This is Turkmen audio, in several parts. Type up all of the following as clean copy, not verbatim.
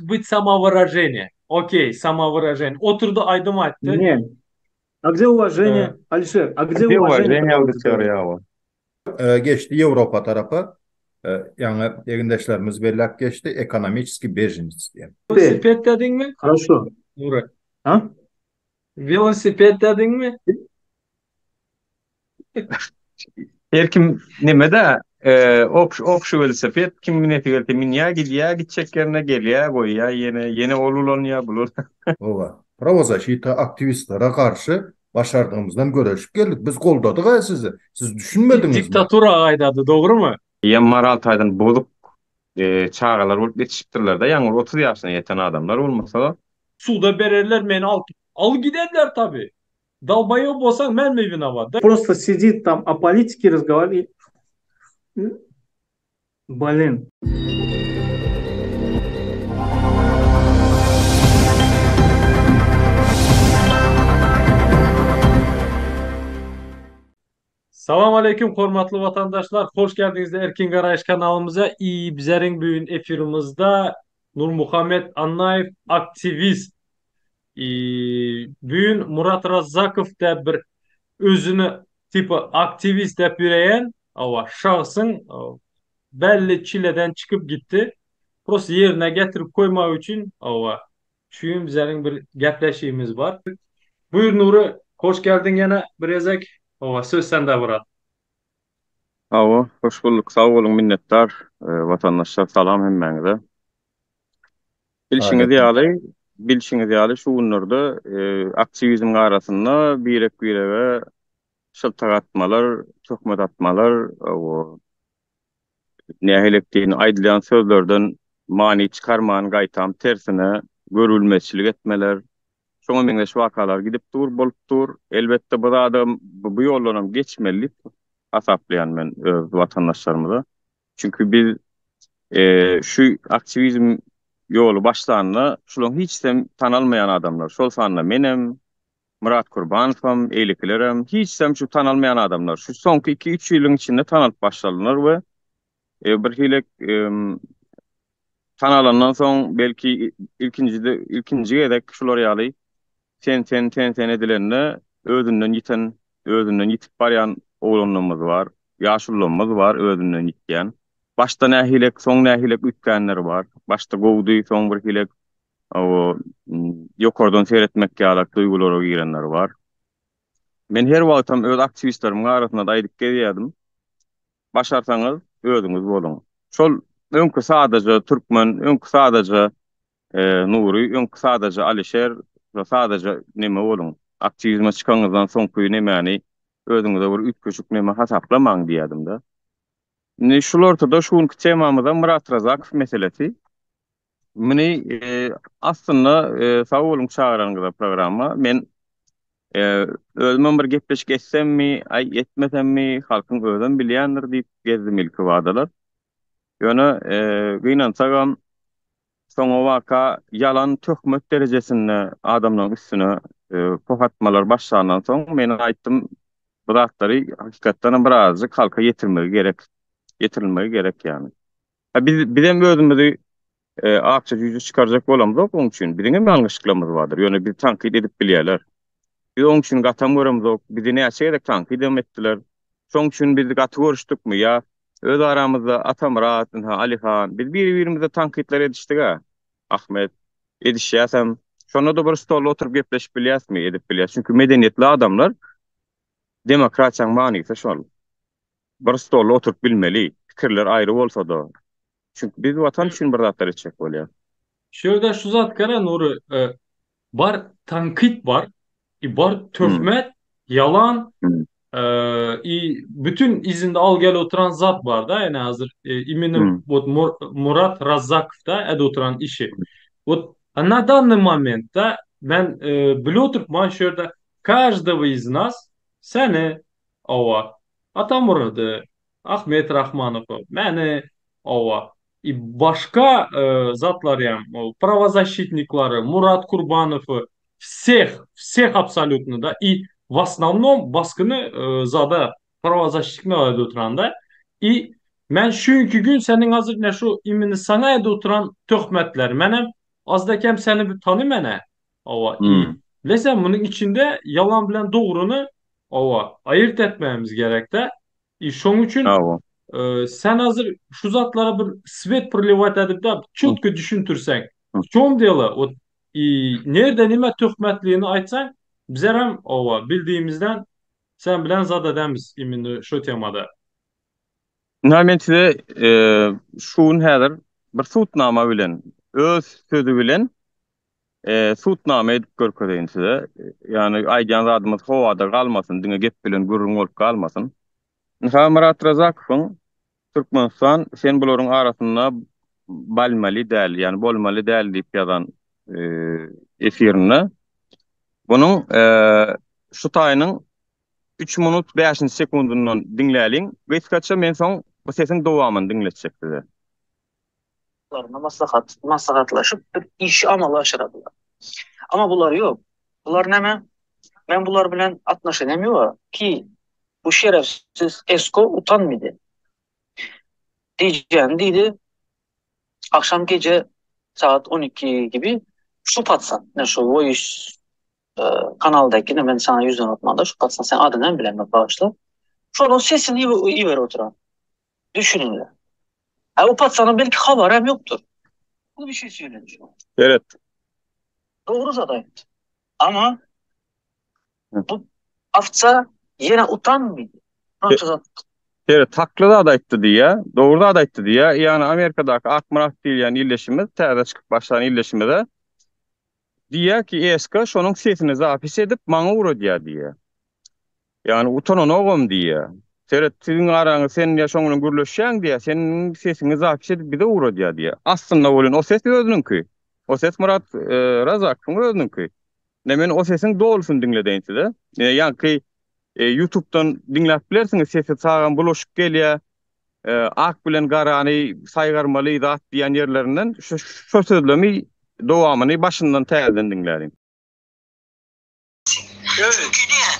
быть самовыражение. Okey, самовыражение. Oturdy aýdym aýtdy. Не. A gde uwaženiýe, Alişer, a gde Gde uwaženiýe uwaženiýe auditoriýa o? Geçdi Ýewropa tarapa. Ýaňy egindeşlerimiz belläp geçdi, ekonomiçeskiý beženec diýen. Welosiped dediňmi? Хорошо. Nury. A? Welosiped dediňmi? Her kim neme-de, obşi obşi welosiped, kim münesi gelse münýär, gidýär gitjek ýerine, gelýär, goýýar ýene, ýene ol ulanýar, bul Hawa. Prawozaşita aktiwistlere garşy başardygymyzdan göreşip geldik. Biz goldadyk-a sizi. Siz düşünmediňizmi? Diktatura gaýdady, dogrumy? Eýýäm moral taýdan bozuk çagalar bolup ýetişipdirler-de, ýaňy bir 30 ýaşyna ýeten adamlar bolmasa. Suda bererler meni alyp alyp giderler tabi. Dalbaýob bolsaň menmi winowat da. Prosto sidit tam o politike razgovarivait blin. Salam aleýkum hormatly watandaşlar hoş geldiňizler Erkin Garaýyş kanalymyza i bizeriň bügün efirimizde Nurmuhammet Annaýew aktiwist i bügün Murat Razzakow däp bir özüni tipa aktiwist däp ýöreýän hawa şahsyň belli çileden çykyp gitdi prosta ýerine getirip koýmak üçin hawa Şu gün bizleriň bir gepleşigimiz bar. Buýur Nury, hoş geldiň ýene bir gezek. Hawa, söz sende brat. Hawa, hoş bulduk, sag boluň, minnetdar. Watandaşlar salam hemmäňize. Bilşiňiz ýaly, bilşiňiz ýaly şu günlerde aktiwizmiň arasynda birek-birege şyltak atmalar, töhmet atmalar, Nähili etdiğini aýdylýan sözlerden many çykarman gaýtam tersine görülmezçilik etmeler, şoňa meňzeş wakalar gidip dur, bolup dur. Elbetde bu zadam bu ýoldanam geçmeli diýip hasaplaýan men öz watandaşlarymyza. Çünki biz şu aktiwizm ýoly başlanda şularyň hiçisem tanalmaýan adamlar, şol sanda menem, Myrat Kurbanowam, eýlekilerem, hiçisem şu tanalmaýan adamlar. Şu soňky iki-üç ýylyň içinde tanalyp başladylar we bir hili tanalandan soň belki ilkinji ilkinji gezek şular ýaly sen sen sen sen edilende özünden ýiten, özünden ýitip barýan oglanlarymyz bar, ýaşulularymyz bar özünden ýitýän. Başda nähilek, soň nähilek üýtgänleri bar. Başda gowudy, soň bir hilek Hawa, ýokardan seretmek ýalak duýgulara girenler bar. Men her wagtam öz aktiwistlerimiň arasynda-da aýdyp gezýärdim. Başarsaňyz, özüňiz boluň. Şol öňki sadaja türkmen, öňki sadaja Nury, öňki sadaja Alişer, şo sadaja neme boluň. Aktiwizme çykaňyzdan soňky nemäni özüňize bir üýtgeşik neme hasaplamaň diýýärdim-de. Indi şul ortada şu günki temamyzam Myrat Razakow meselesi. Muny aslynda sag boluň çagyranyňyza programma. Men özümem bir gepleşik etsemmi, aý etmesemmi, halkyň özem bilýändir diýip gezdim ilki badalar. Ýöne gynansagam soňa waka ýalan töhmet derejesinde adamlaryň üstüne poh atmalar başlandan soň men aýtdym bu zatlary hakykatdanam birazajyk halka ýetirmegi gerek, ýetirilmegi gerek ýagny. Ha biz bizem özümizi e, akça jüýje çykarjak bolamzok oň üçin. Biziň hem ýalňyşlyklarymyz bardyr. Ýöne bizi tankyt edip bilýärler. Biz oň üçin gatam göremzok. Bizi näçe gezek tankyt hem etdiler. Şoň üçin biz gaty görüşdikmi ýa öz aramyzda Atamyrat, ynha Alihan biz biri-birimize tankytlar edişdik-ä. Ahmet edişýäsem. Şonda-da bir stolda oturyp gepleşip bilýäsmi? Edip bilýäs. Çünki medeniýetli adamlar demokratiýaň manysy şol. Bir stolda oturyp bilmeli, pikirler aýry bolsa-da. Çünki biz Watan üçin bir zatlar etjek bolýas. Şu ýerde şu zat gara Nury, bar tankyt bar, i bar töhmet, ýalan, i bütün yzynda al gel oturan zat bar-da, ýani hazir imенно вот Murat Razzakowda edip oturan işi. Вот na dannyý momentda men bilip oturypman şu ýerde každogo iz nas seni, Hawa. Atamurady, Ahmet Rahmanowy, meni, hawa, i başga zatlaryam, prawozaşitniklary, Murat Kurbanowy, wseh, wseh absolýutno da, i w osnownom baskyny zada, prawozaşitnikler edip oturan da. I men şu günki gün seniň hazir ine şu imini saňa edip oturan töhmetler, menem. Azda-kem seni bir tanyman-a. Hawa, i bilesen munuň içinde ýalan bilen dogryny hawa aýyrt etmegimiz gerek-dä. I şoň üçin Hawa. sen hazir şu zatlara bir svet proliwat edip-de çotko düşüntirseň. W çom delo? Wot i nirde nime töhmetligini aýtsaň bizerem hawa bildigimizden sen bilen zat edemiz imенно şo temada. Ynha men size şu gün häzir bir sudnama bilen öz sözi bilen Sudnama edip görkezeýin size. Ýagny aýdýan zadymyz howada galmasyn, diňe gep bilen gürrüň bolup galmasyn. Ynha Myrat Razakowyň Türkmenistan sen bularyň arasynda balmaly däl, ýagny bolmaly däl diýip ýazan efirinde bunuň şu taýynyň üç minut bäşinji sekundyndan diňläliň. Gysgaça men soň bu sesiň dowamyny diňletjek size. Laryna maslahat maslahatlaşyp bir işi amala aşyradylar. Ama bular ýok. Bular näme? Men bular bilen atnoşeniýam ýok. Ki bu şerefsiz Esko utanmady. Diýjegini diýdi. Akşam gije saat 12 gibi şu patsan, ne şu voice e, kanaldaky men sana ýüzden atmanda şu patsan sen adyny hem bilemok bagyşla. Şonuň sesini iberip oturan. Düşüniňler. Ha o patsanyň belki habary hem ýokdur. Bu bir şey söyledi şu. Evet. Dogry zat aýtdy. Ama bu awça ýene utanmady. Şonça zat. Evet, hakly zat aýtdy diýýär. Dogry zat aýtdy diýýär. Ýagny Amerikadaky Akmyrat diýilýän ildeşimiz, täze çykyp başlan ildeşimize diýýär ki, ESK şonuň sesini zapis edip maňa ugradýar diýýär. Ýagny utananogam diýýär. Seret, siziň araňyz sen ýa şoň bilen gürleşýäň diýýär, seniň sesiňi zapis edip bize ugradýar diýýär. Aslynda welin o ses özüniňki. O ses Myrat Razakowyň özüniňki. Ine men o sesiň dolusyny diňledeýin size. Ine ýaňky ýutubdan diňläp bilersiňiz, sesi tagam bulaşyk gelýär. Ak bilen garany saýgarmaly zat diýen ýerlerinden şu sözlemi dowamyny başyndan täzeden diňläliň. Çünki niye?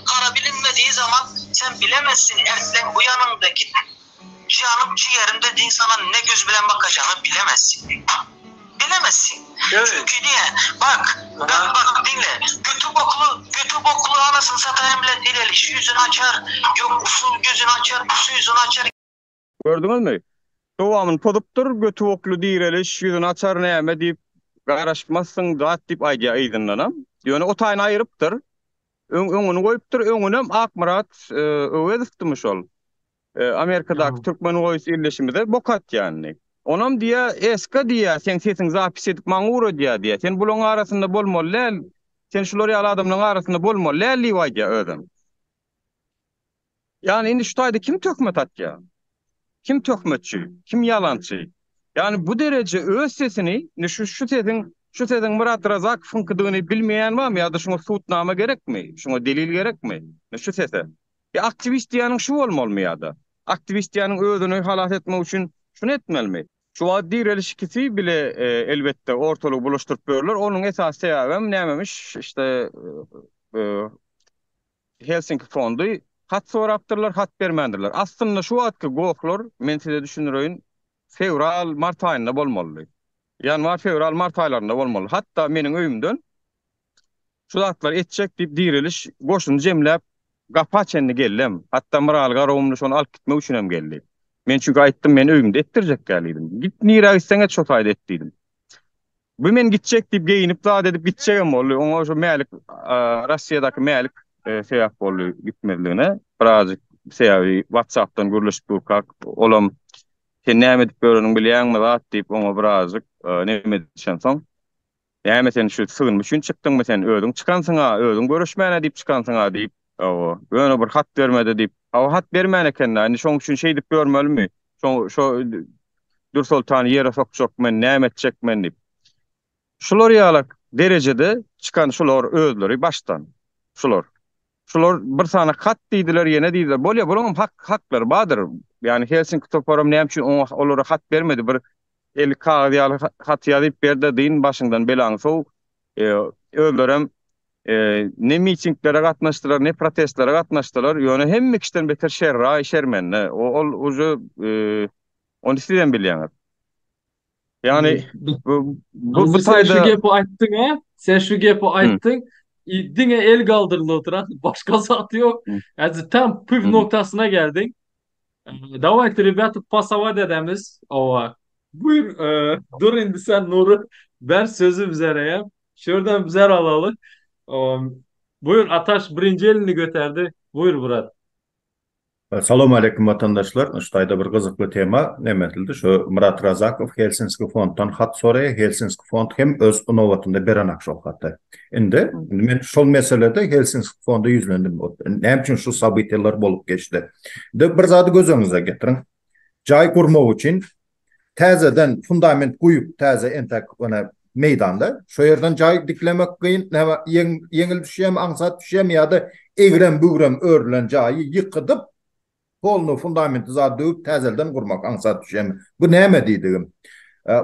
Gara bilinmediği zaman sen bilemezsin ertlen bu yanındaki canım ciğerim dediğin sana ne göz bilen bakacağını bilemezsin. Bilemezsin. Evet. Çünkü niye? Bak, bak, bak dinle. Götü boklu, götü boklu anasını satayım bile direliş yüzünü açar. Yok usul gözünü açar, pusu yüzünü açar. Gördüňizmi? Dowamyny pozupdyr, göti bokly direliş, ýüzüni açar näme diýip garaşmazsyň zat diýip aýdýar yzyndanam. Ýöne o taýyny aýyrypdyr. Öň öňüni goýupdyr, öňünem Akmyrat Öwezowdymy şol? Amerikadaky türkmen goýus ildeşimize bok atýar indi. Onam diýýär, SK diýýär, seň sesiňi zapis edip maňa ugradýar diýýär. Sen bulaň arasynda bolmaly däl, sen şular ýaly adamlaryň arasynda bolmaly däl diýip aýdýar özem. Ýagny indi şu taýda kim töhmet atýar? Kim töhmetçi? Kim ýalançy? Ýagny bu dereje öz sesini, indi şu şu sesiň şu sesiň Myrat Razakowyňkydygyny bilmeýän barmy ýa-da şuňa sudnama gerekmi? Şuňa delil gerekmi? Indi şu sese. Ýa aktiwist diýýäniň şu bolmalymy ýa-da? Aktiwist diýýäniň özüni halas etmek üçin şuny etmelimi? Şu wagt direliş ikisi bile elbetde ortalygy bulaşdyryp ýörler. Onuň esasy sebäbem nämemiş? İşte Helsinki fondy hat sorapdyrlar, hat bermändirler. Aslynda şu wagtky gohlar, men size düşündireýin, fewral, mart aýynda bolmalydy. Ýanwar, fewral, mart aýlarynda bolmaly. Hatda meniň öýümden şu zatlary etjek diýip direliş goşuny jemläp gapa çenli geldem. Hatda Myraly Garagumly şony alyp gitmek üçin hem geldi. Men çünki aýtdym, men öýümde etdirjek däl diýdim. Git nirä gitseň et şo taýda et diýdim. Bu men gitjek diýip geýinip zat edip gitjegem boldy. Oňa şo Mälik Russiýadaky Mälik sebäp boldy gitmezligine. Birazjyk sebäbi WhatsApp-dan gürleşip durkak olam sen näme edip ýöreniňi bilýäňmi zat diýip oňa birazjyk neme edişensoň näme sen şu sygynma üçin çykdyňmy sen özüň çykansyň-a özüň görüşmäne diýip çykansyň-a diýip hawa ýöne bir hat bermedi diýip hawa hat bermän eken-dä indi şoň üçin şeýdip ýörmelimi Şo şo Dürsoltany ýere sokjak men, näme etjek men diýip. Şular ýalak derejede çykan şular özleri başdan. Şular. Şular bir sany hat diýdiler, ýene diýdiler. Bolýa, bularyň hak haklary bardyr. Ýani Helsinki toparam näme üçin oňa olara hat bermedi? Bir eli kagyz ýaly haty ýazyp ber-de dyn başyňdan belaňy sow. Özlerem ne mitinglere gatnaşdylar, ne protestlere gatnaşdylar. Ýöne hemme kişiden beter şerraý, şermende. Ol uje ony sizem bilýäňiz. Ýagny bu bu bu Sen şu taýda gepi aýtdyň ha? Sen şu gepi aýtdyň. Diňe el galdyryldy oturan. Başga zat ýok. Häzir tam püf noktasyna geldiň. Dawayte rебята pasawat edemiz. Owa. Buyur, e, dur indi sen Nury ber sözü bizere ya. Şuradan bizer alaly. Owa. Buyur Ataş birinji elini göterdi. Buyur brat. Salam aleýkum watandaşlar. Şu taýda bir gyzykly tema neme edildi. Şu Myrat Razakow Helsinski fonddan hat soraýar. Helsinski fond hem öz nobatynda berenak şol haty. Indi men şol meselede Helsinski fonda ýüzlendim. Näme üçin şu sobytiýalar bolup geçdi? Indi bir zady göz öňüňize getiriň. Jaý gurmak üçin täzeden fundament guýup, täze entek ony meýdanda, şo ýerden jaý diklemek kyn, näme ýeňil düşýärmi, aňsat düşýärmi ýa-da egrem-bügrem örülen jaýy ýykydyp, polny fundamenti zat döwüp täzelden gurmak aňsat düşýärmi? Bu näme diýdigim.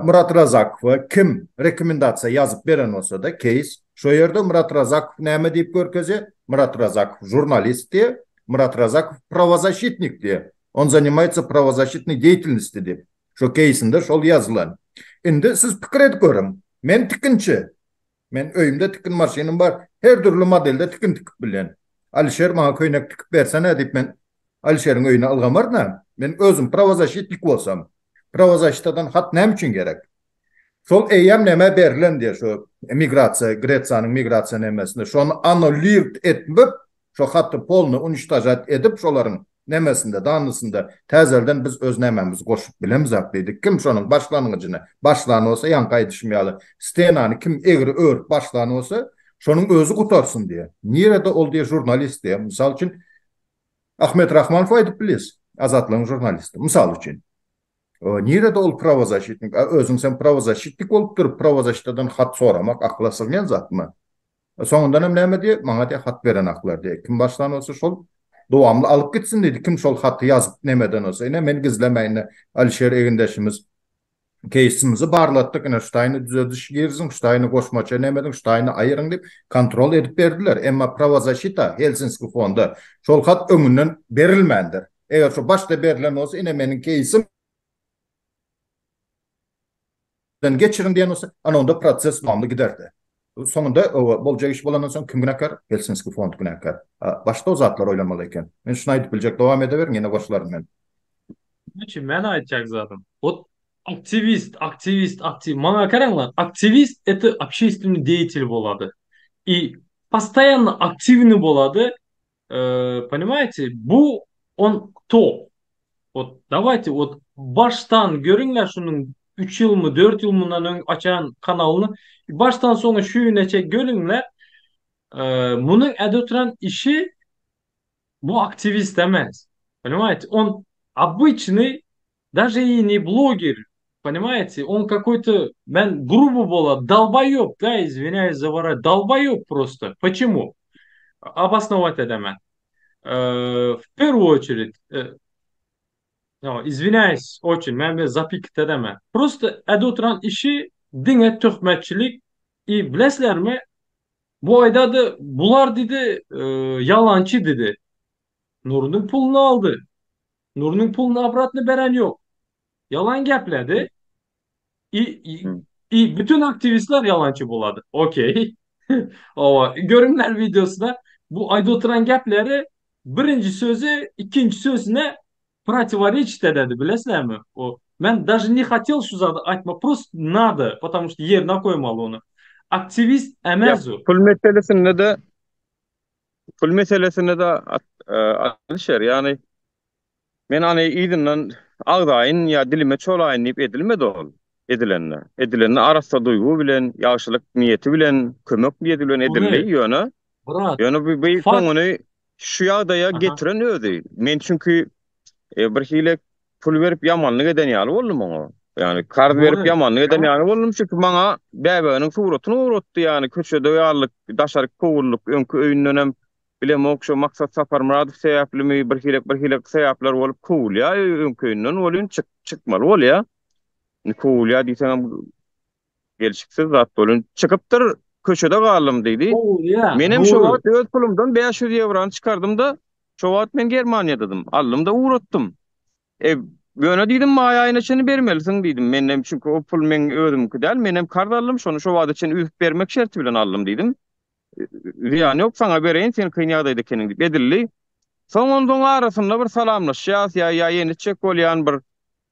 Murat Razakowa kim rekomendasiýa ýazyp beren bolsa-da, keýs, şo ýerde Murat Razakow näme diýip görkezýär? Murat Razakow žurnalist diýýär, Murat Razakow prawozaşitnik diýýär. On zanimaýtsa prawozaşitnyý deýtelnosti diýip. Şo keýsinde şol ýazylan. Indi siz pikir edip görüň. Men tikinçi. Men öýümde tikin maşynym bar. Her dürli modelde tikin tikip bilýän. Alişer maňa köýnek tikip bersene diýip men Alişeriň öýüne ylgamaryn-a. Men özüm prawozaşitnik bolsam. Prawozaşitadan hat näme üçin gerek? Şol eýýäm nämä berlen diýýär şo migrasiýa, Gresiýanyň migrasiýa nemesinde. Şony annulirt etmip, Şo haty polny uniştažat edip şolaryň nemesinde danysynda täzelden biz öz nämämizi goşup bilemizak diýdi. Kim şonuň başlangyjyny başlan bolsa ýaňky aýdyşym ýaly stenany kim egri örüp başlan bolsa şonuň özi gutarsyn diýýär. Nirede ol diýýär žurnalist diýýär. Mysal üçin Ahmet Rahmanow aýdyp bilýäs Azatlygyň žurnalisti. Mysal üçin. Nirede ol prawozaşitnik? A özüň sen prawozaşitnik bolup durup prawozaşitadan hat soramak akyla sygýan zatmy? Soňundan hem näme diýýär? Maňa diýýär, hat berenaklar diýýär. Kim başlan bolsa şol dowamly alyp gitsin diýdi. Kim şol haty ýazyp nemeden bolsa. Ine men gizlemäýin Alişer egindeşimiz keýsimizi barlatdyk. Ine şu taýyny düzediş giriziň, şu taýyny goşmaça neme ediň, şu taýyny aýyryň diýip kontrol edip berdiler. Emma prawozaşita Helsinski fonda şol hat öňünden berilmändir. Eger şo başda berlen bolsa ine meniň keýsim den geçiriň diýen bolsa, ana onda proses dowamly giderdi. Soňunda boljak iş bolandan soň kim günäkär? Helsinski fond günäkär. Başda o zatlar oýlanmaly eken. Men şuny aýdyp biljek, dowam edeweriň, ýene goşularyn men. Üçin men aýtjak zadym. Wot aktiwist, aktiwist, aktiw. Maňa garaňlar, aktiwist это общественный деятель bolady. I postoýanno aktiwnyý bolady. Понимаете, bu on kto? Wot dawayte wot başdan görüňler şunuň üç ýylmy dört ýyl mundan öň açan kanalyny başdan soňa şu güneçe görüňler munuň edip oturan işi bu aktiwist emes. Понимаете, on obyçnyý daže i ne bloger, понимаете, on kakoý-to men grubo bolar dalbaýop da izwinýaýs za wyra dalbaýop prosto. Počemu? Obosnowat edemen. W perwu oçerit izwinýaýs oçin men bir zapikit edemen. Prosto edip oturan işi diňe töhmetçilik i bilesizlermi bu aýdady bular diýdi ýalançy diýdi. Nurynyň puluny aldy. Nurynyň puluny obratno beren ýok. Ýalan gepledi. I i bütün aktiwistler ýalançy bolady. Okey. Hawa, görüňler wideosyna bu aýdyp oturan gepleri birinji sözi ikinji sözüne protiworeçit ededi bilesizlermi? O men daže ne hotel şu zady aýtmak prosto nado, потому что ýerine goýmaly ony. Aktiwist emez o. Pul meselesinde-de pul meselesinde-de Alyşer ýagny Men any yzyndan agzaýyn ýa dilime çolaýyn diýip edilmedi ol. Edilende. Edilende arassa duýgy bilen, ýagşylyk niýeti bilen, kömek niýeti bilen edildi. Ýöne, ýöne bu bu soňuny şu ýagdaýa getiren özi. Men çünki bir hili pul berip ýamanlyk eden ýaly boldum oňa. Ýagny karz berip ýamanlyk eden ýaly boldum. Çünki maňa bäbeginiň suratyny ugratdy, ýagny köçede ýalyk, daşaryk kowuldyk, öňki öýündenem Bilemok şo Maksat Saparmyradow sebäplimi bir hilek bir hilek sebäpler bolup kowulýa öňki öýünden welin çyk çykmaly bolýa. Indi kowulýa diýseňem gelşiksiz zat welin çykypdyr köçede galdym diýdi. Kowulýa Menem şo Nury. wagt öz pulumdan 500 ýewrany çykardym-da şo wagt men Germaniýadadym. Aldym-da ugratdym. E. Ýöne diýdim, maý aýyna çenli bermelisiň diýdim. Menden çünki o pul meň özümiňki däl, menem karz aldym, şony şo wagta çenli üzüp bermek şerti bilen aldym diýdim. Zyýany ýok, saňa bereýin, sen kyn ýagdaýda ekeniň diýip edildi. Soň onsoň arasynda bir salamlaşýas, ýa ýa ýenitjek bolýan bir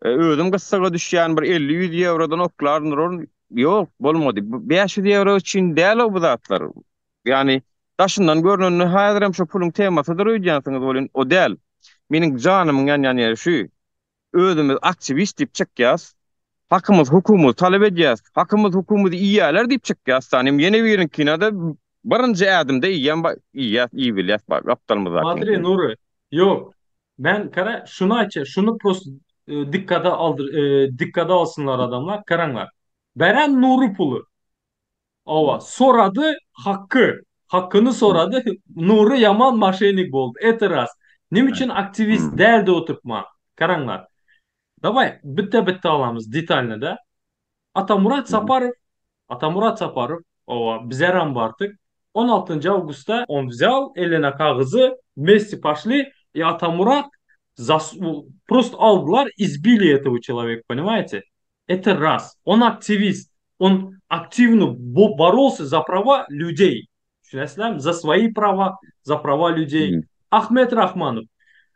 özüm gyssaga düşýän bir 50-100 ýewrodan oklaryn duraryn. Ýok, bolmady. Bu 500 ýewro üçin däl-ow bu zatlar. Ýagny daşyndan görnende häzirem şo puluň temasydyr öýdýänsiňiz welin, o däl. Meniň janymyň ýanýan ýeri şu. Özümiz aktiwist diýip çykýas. Hakymyz, hukugymyzy talap edýäs. Hakymyz, hukugymyzy iýýärler diýip çykýas. Tanym ýene biriňkine-de birinji ädimde iýýän iýýäs, iýibilýäs gapdalymyzdakyňky. Смотри, Nury, ýok. Men kara şuny aýtjak, şuny prosto dikkada aldyr, dikkada alsynlar adamlar, garaňlar. Beren Nury puly. Hawa, sorady hakky. Hakyny sorady. Nury ýaman moşennik boldy. Это raz. Neme üçin aktiwist däldi oturtma? Garaňlar. Daway bitte-bitte alamyz detalny da. Atamurat Saparow, Atamurat Saparow, hawa, bizerem bardyk. On altynjy awgustda on wzýal eline kagyzy, wmesti poşli i Atamurat zas prosto aldylar, izbili этого человека, понимаете? Это raz. On aktiwist. On aktiwno borolsa za prawa lýudey. Düşünýäsizlermi? Za svoi prawa, za prawa lýudey. Ahmet Rahmanow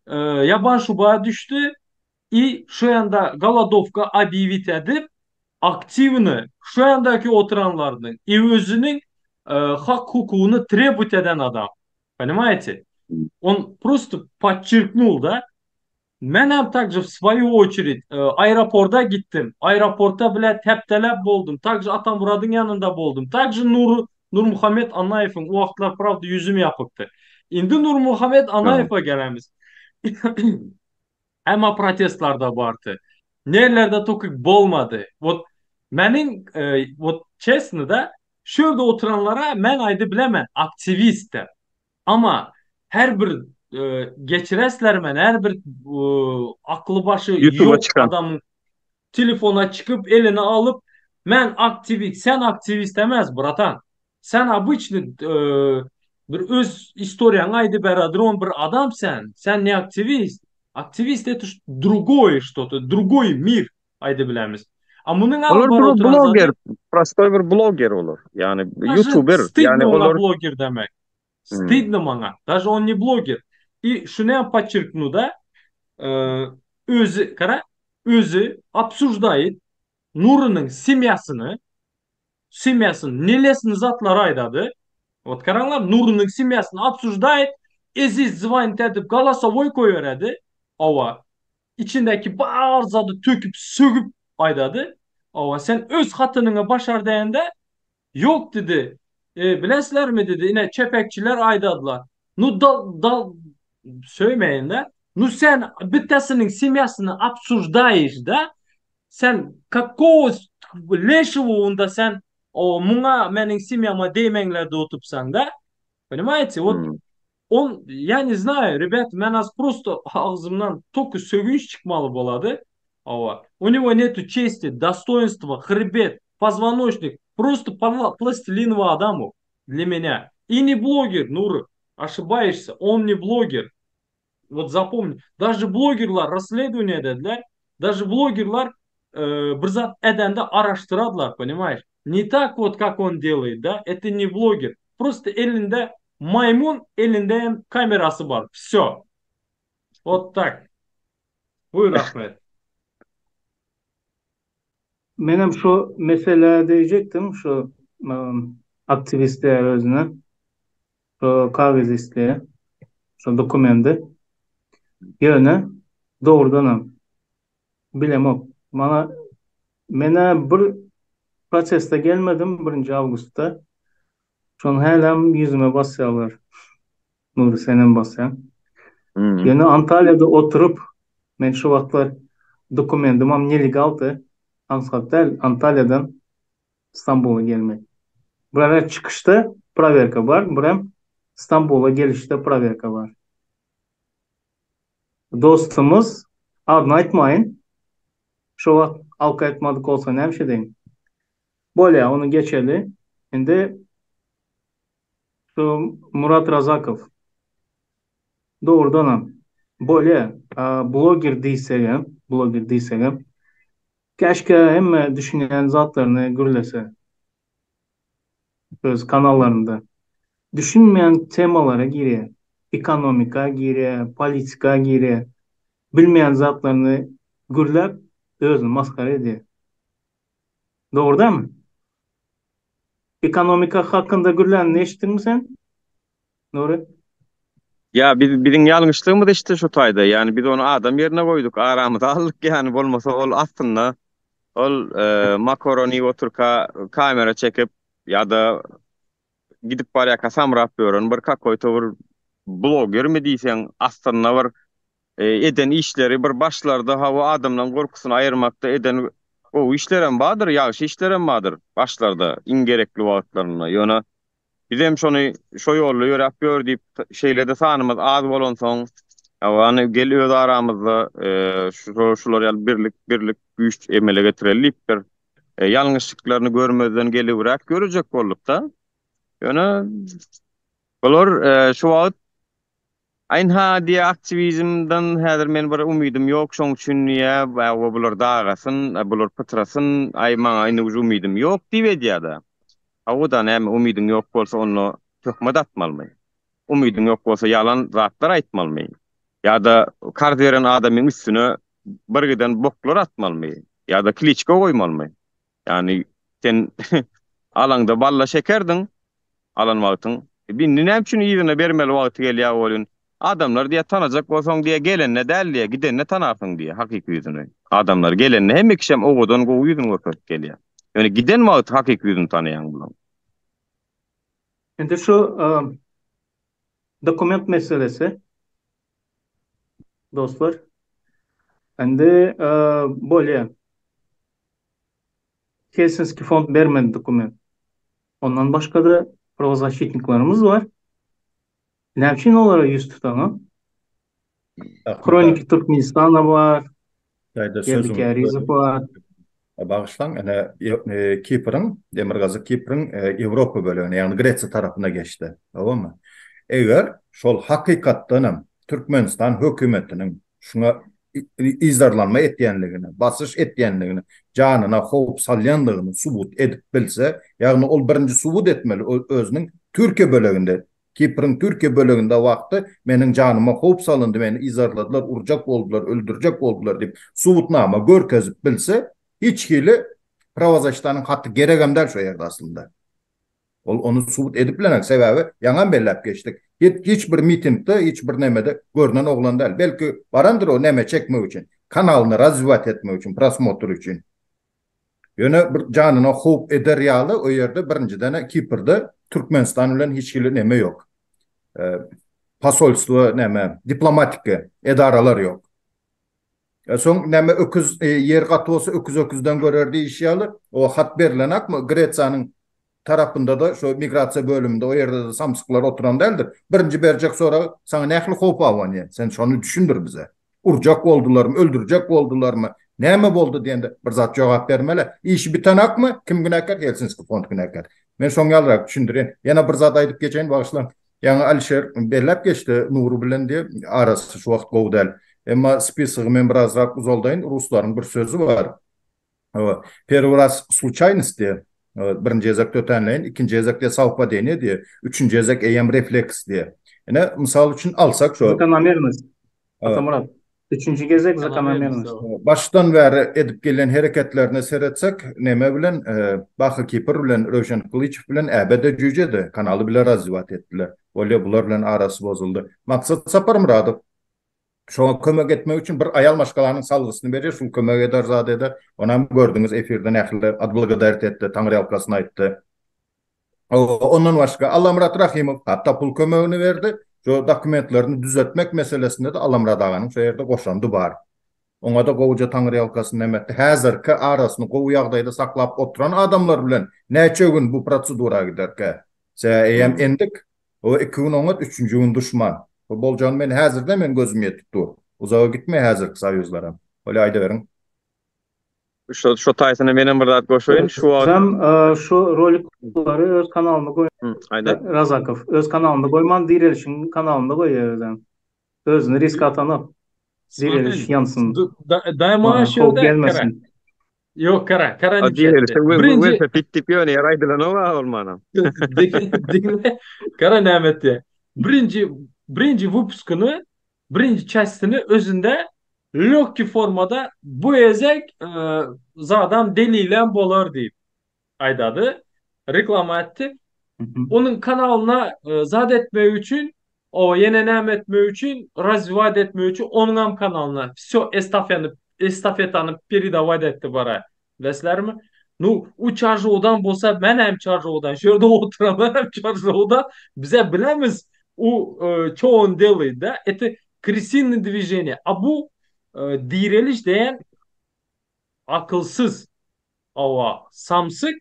ýaban şuba düşdi i şu ýanda golodowka obýewit edip, aktiwno şu ýandaki oturanlarynyň i özüniň hak-hukugyny trebut eden adam. Ponimaýete? On prosto podçerknul, da? Menem takže w svoýu oçerit aeroporda gitdim. Aeroportda bile tepdeläp boldum. Takže Atamyradyň ýanynda boldum. Takže Nur Nurmuhammet Annaýewiň o wagtlar prawda ýüzüm ýapykdy. Indi Nurmuhammet Annaýewe gelemiz. Emma protestlarda bardy. Nerlerde tokik bolmady. Wot meniň wot çesno da şu ýerde oturanlara men aýdyp bilemen aktiwist dep. Ama her bir geçireslermen her bir akly başy Youtube'a ýok çykan. adamyň telefona çykyp eline alyp men aktiwist sen aktiwist emes bratan sen obyçny bir öz istoriýaňy aýdyp beraduran bir adam sen sen ne aktiwist aktiwist это drugoý što to drugoý mir aýdyp bilemiz a munuň alyp Olar baryp bir oturan zady bloger, prostoý bir bloger olar. Ýagny daže youtuber, stydno ýagny oňa olar bloger demek. Hmm. Stydno maňa. Daže on ne bloger. I şuny podçerknu da, özi, gara, özi obsujdaýt Nurynyň semýasyny, semýasyny, nelesini zatlary aýdady. Wot garaňlar, Nurynyň semýasyny obsujdaýt, Eziz zwanit edip golosowoý goýberedi. Hawa. Içindäki bar zady töküp, sögüp aýdady. Hawa, sen öz hatynyňa başar diýende, Ýok diýdi. E, bilesizlermi diýdi, ine çepekçiler aýdadylar. Nu dal dal söýmeýin-de. Nu sen bittesiniň semýasyny obsuždaýyş da. Sen kakowo leşewo onda sen o muňa meniň semýama deýmeňler diýip oturpsaň da. Понимаете? Вот On ya ne znaýu rebýat men az prosto agzymdan toky sögünç çykmaly bolady hawa u nego netu çesti dostoýinstwa hrbet pozwonoçnik prosto plastilinowy adam u dle menýa i ne bloger Nury oşibaýşsa on ne bloger wot zapomni daže blogerlar rassledowaniýe edediler daže blogerlar bir zat edende araşdyradylar ponimaýeş ne tak wot kak on delaýt da eto ne bloger prosto elinde Maýmun elinde hem kamerasy bar. Wsё. Wot tak. Buýur Ahmet. Menem şu meselä degijekdim şu aktiwist diýýär özüne. Şu kagyz isleýär. Şu dokumendi. Ýöne dogrudanam bilemok. Maňa menä bir proteste gelmedim birinji awgustda. Şony hälem ýüzüme basýarlar. Nury senem basýaň. Ýöne Antalýada oturyp, men şu wagtlar dokumentimam nelegaldy, aňsat däl Antalýadan Stambula gelmek. Birem çykyşda prowerka bar, birem Stambula gelişde prowerka bar. Dostumyz, adyny aýtmaýyn, şo wagt alka aýtmadyk bolsa näme şedeýin. Bolýa, ony geçeli. Indi şu Murat Razakow. Dogrudanam. Bolýa, bloger diýsegem, bloger diýsegem, käşgä hemme düşünýän zatlaryny gürlese öz kanallarynda. Düşünmeýän temalara girýär. Ekonomika girýär, politika girýär. Bilmeýän zatlaryny gürläp, özüni masgara edýär. Dogry dälmi? Ekonomika hakynda gürlänini eşitdiňmi sen? Nury. Ýa biz biziň ýalňyşlygymyz işte şu taýda. Ýani biz ony adam ýerine goýduk, aramyza aldyk ýani bolmasa ol aslynda ol makoron iýip otyrka kamera çekip ýa-da gidip barýarka samrap ýören bir kakoýto bir blogermi diýseň aslynda bir eden işleri bir başlarda hawa adamlaryň gorkusyny aýyrmakda eden gowy işlerem bardyr, ýagşy işlerem bardyr başlarda iň gerekli wagtlarynda. Ýöne Bizem şony şo ýolda ýöräp ýör diýip, şeýle-de sanymyz az bolansoň, hany gel öz aramyzda şular ýaly birlik, birlik güýç emele getireli diýip bir ýalňyşlyklaryny görmezden gelibräk ýörejek bolduk-da. Ýöne bular şu wagt Ynha diýýä aktiwizmden häzir men bir umydym ýok şoň üçin diýýä hawa bular dagasyn bular pytrasyn aý maňa indi uje umydym ýok diýip edýädä. Hawa-da näme umydyň ýok bolsa onda töhmet atmalymy? Umydyň ýok bolsa ýalan zatlar aýtmalymy? Ýa-da karz beren adamyň üstüne birgiden boklar atmalymy? Ýa-da kliçka goýmalymy? Ýagny sen alaňda balla şekerdiň alan wagtyň. Indi näme üçin yzyna bermeli wagty gelýär welin, adamlar diýýär tanajak bolsaň diýýär gelende däl diýýär, gidende tanarsyň diýýär hakyky ýüzüni. Adamlar gelende hemme kişem owadan gowy ýüzüni görkezip gelýär. Ýöne giden wagty hakyky ýüzüni tanaýaň bulaň. Indi şu dokument meselesi dostlar. Indi bolýar. Helsinski fond bermedi dokument. Ondan başga-da prawozasşitniklerimiz bar. Näme üçin olara ýüz tutaňok? Hroniki Türkmenistana bar. Geldi Kärizow bar. Bagyşlaň, ene Kipriň, Demirgazyk Kipriň Ýewropa bölegine, ýagny Gresiýa tarapyna geçdi. Dogrymy? Eger şol hakykatdanam Türkmenistan hökümetiniň şuňa yzarlanma etýänligini, basyş etýänligini, janyna howp salýanlygyny subut edip bilse, ýagny ol birinji subut etmeli, ol özüniň Türkiýe böleginde, Kipriň Türkiýe böleginde wagty meniň janyma howp salyndy, meni yzarladylar, urjak boldular, öldürjek boldular diýip subutnama görkezip bilse, hiç hili prawozaştanyň haty geregem däl şo ýerde aslynda. Ol ony subut edip bilenek, sebäbi ýaňam belläp geçdik. Hiç bir mitingde, hiç bir nemede görnen oglan däl. Belki barandyr o neme çekmek üçin, kanalyny razwiwat etmek üçin, prosmotr üçin. Ýöne bir janyna howp eder ýaly o ýerde birinjiden-ä Kiprde Türkmenistan bilen hiç hili neme ýok. Posolstwo neme, diplomatiki edaralar ýok. Soň näme öküz ýer gaty bolsa öküz öküzden görer diýişi ýaly, o hat berilenakmy Gresiýanyň tarapynda-da şo migrasiýa bölüminde o ýerde-de samsyklar oturan däldir. Birinji berjek soragy saňa nähili howp abanýar? Sen şony düşündir bize. Urjak boldularmy, öldürjek boldularmy? Näme boldy diýende bir zat jogap bermeli. Işi bitenakmy? Kim günäkär? Helsinski fond günäkär. Men şoň ýalyrak düşündirýän. Ýene bir zat aýdyp geçeýin, bagyşlaň. Ýaňy Alişer belläp geçdi, Nury bilen diýip, arasy şu wagt gowy däl. Emma spisogy men birazrak uzaldaýyn, ruslaryň bir sözi bar. Hawa, Perwy raz sluçaýnost diýip, birinji gezek tötänleýin, ikinji gezek diýip sowpadeniýe diýip, üçünji gezek eýýäm refleks diýip. Ine, mysal üçin alsak şo. Zakonomernost. Atamyrat. Üçünji gezek zakonomernost. Başdan bäri edip gelen hereketlerine seretsek, neme bilen, Baky Kipr bilen, Röwşen Gylyçow bilen äbe-de jüýje-de kanaly bile razwiwat etdiler. Bolýa bular bilen arasy bozuldy. Maksat Saparmyradow şoňa kömek etmek üçin bir aýal maşgalanyň salgysyny berýär, şul kömek eder, zat eder. Onam gördüňiz efirde nähili odblagodarit etdi, taňryýalkasyny aýtdy. Ondan başga Allamyrat Rahymow hatda pul kömegini berdi. Şu dokumentlerini düzetmek meselesinde-de Allamyrat aganyň şo ýerde goşandy bar. Oňa-da gowuja taňryýalkasyn näme etdi. Häzirki arasyny gowy ýagdaýda saklap oturan adamlar bilen näçe gün bu prosedura giderkä? Sebäbi eýýäm endik. O iki gün oňat, üçünji gün duşman. Bu boljagyny men häzirden men gözüm ýetip dur. Uzaga gitmeýär häzirki soýuzlaram. Bolýa aýdaweriň. Şo şo taýsyna menem bir zat goşaýyn. Şu wagt Sen şu rolikleri öz kanalynda goý. Aýda. Razakow öz kanalynda goýman Direlişiň kanalynda goýýar özem. Özüni risk atanok. Direliş ýansyn. Daýy maňa şu Howp ýerde gelmesin. Ýok, gara, gara A diýip direlişe şertdi. Birinji welosiped diýip ýöne ýere aýdylanok a bolmanam. Diňle, gara näme etdi. Birinji birinji wypuskyny, birinji çastini özünde lýogkiý formada bu gezek zadam delilem bolar diýip aýdady. Reklama etdi. Onuň kanalyna zat etmek üçin, o ýene näme etmek üçin, razwiwat etmek üçin onuňam kanalyna wsё estafeny estafetany peredawat etdi bara. Bilesizlermi? Nu, u Çarjowdan bolsa men hem Çarjowdan. Şu ýerde oturanlar hem Çarjowdan. Bize bilemiz u ço on delает, da? Это krysiny dwiženiýe. A bu direliş diýen akylsyz Hawa, samsyk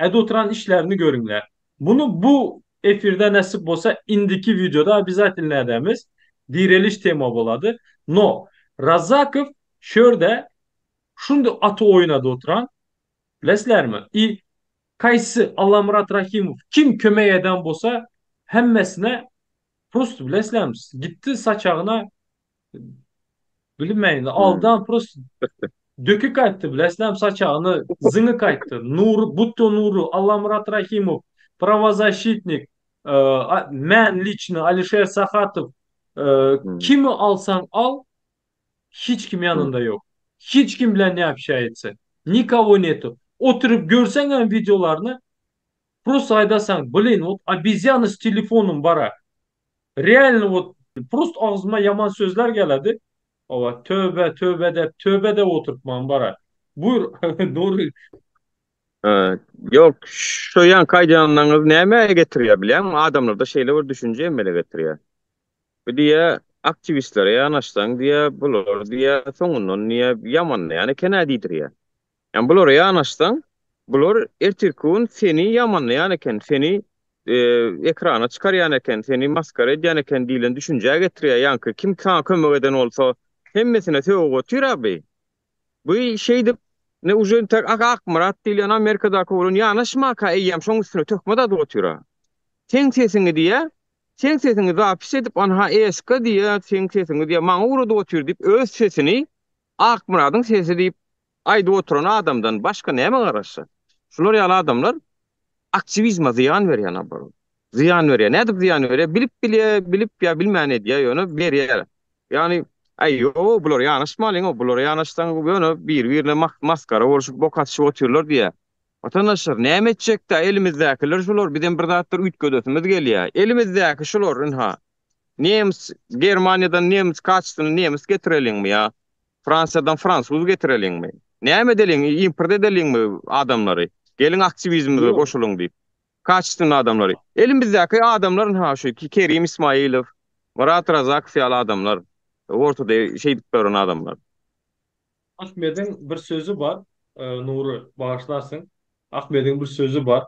ede oturan işlerini görüňler. Muny bu efirde nesip bolsa indiki wideoda obýazatelno edemiz. Direliş tema bolady. No, Razzakow şörde şundy aty oýnady oturan. Bilesizlermi? I kaýsy Allamyrat Rahimow kim kömek eden bolsa hemmesine prosto bilesizlermi gitdi saçagyna Bilmeýin, aldan prosto dökük aýtdy, bilesizlermi, saçagyny zyňyk aýtdy. Nury, butto Nury, Allamyrat Rahimow, prawozasşitnik, men liçno, Alişer Sahatow, kimi alsaň al, hiç kim ýanynda ýok. Hiç kim bilen ne общается. Nikogo netu. Oturyp görseňem wideolaryny, prosto aýdasaň, blin, wot obezýana s telefonom bara. Realno wot prosto agzyma ýaman sözler geledi. Hawa töbe töbe dep töbe dep oturtman bara. Buýur Nury. Ýok şo ýaňky aýdýanlaryňyz nämä getirýär bilýäňmi adamlarda şeýle bir düşünje emele getirýär. Bu diýýär aktiwistlere ýanaşsaň diýýär bular diýýär soňundan diýýär ýamanlaýan eken-ä diýdirýär. Ýani bulara ýanaşsaň, bular ertirki gün seni ýamanlaýan eken, seni ekrana çykarýan eken, seni maskara edýän eken diýlen düşünjä getirýär. Ýaňky kim saňa kömek eden bolsa, hemmesine sögüp otyr-a bi. Bu şeýdip, ine uje entek Akmyrat diýilýän Amerikadaky oglan ýanaşmaka eýýäm şoň üstüne töhmet atyp otyr-a. Seň sesiňi diýýär, seň sesiňi zapis edip, anha ESK diýýär, seň sesiňi diýýär, maňa ugradyp otyr diýip, öz sesini Akmyradyň sesi diýip aýdyp oturan adamdan başga näme garaşjak? Şular ýaly adamlar aktiwizme zyýan berýär naborot. Zyýan berýär. Nädip zyýan berýär? Bilip bilýär, bilip ýa bilmän edýär, ýöne berýär. Ýagny, aý ýo, bular ýanaşmalyň-ow, bulara ýanaşsaň ýöne biri-birine masgara bolşup, bok atyşyp otyrlar diýýär. Watandaşlar, näme etjek-dä, elimizdäkiler şular, bizem bir zatlar üýtgedesimiz gelýär. Elimizdäki şular, ynha. Nemes, Germaniýadan nemes kaçysyny nemes getireliňmi ýa Fransiýadan fransuz getireliňmi? Näme edeliň, import edeliňmi adamlary? Geliň aktiwizmimize goşulyň diýip. Kaçysyny adamlary. Elimizdäki adamlar ynha şu Kerim Ismailow, Myrat Razakow ýaly adamlar. Ortada şeýdip ýören adamlar. Ahmediň bir sözi bar, Nury, bagyşlarsyň. Ahmediň bir sözi bar.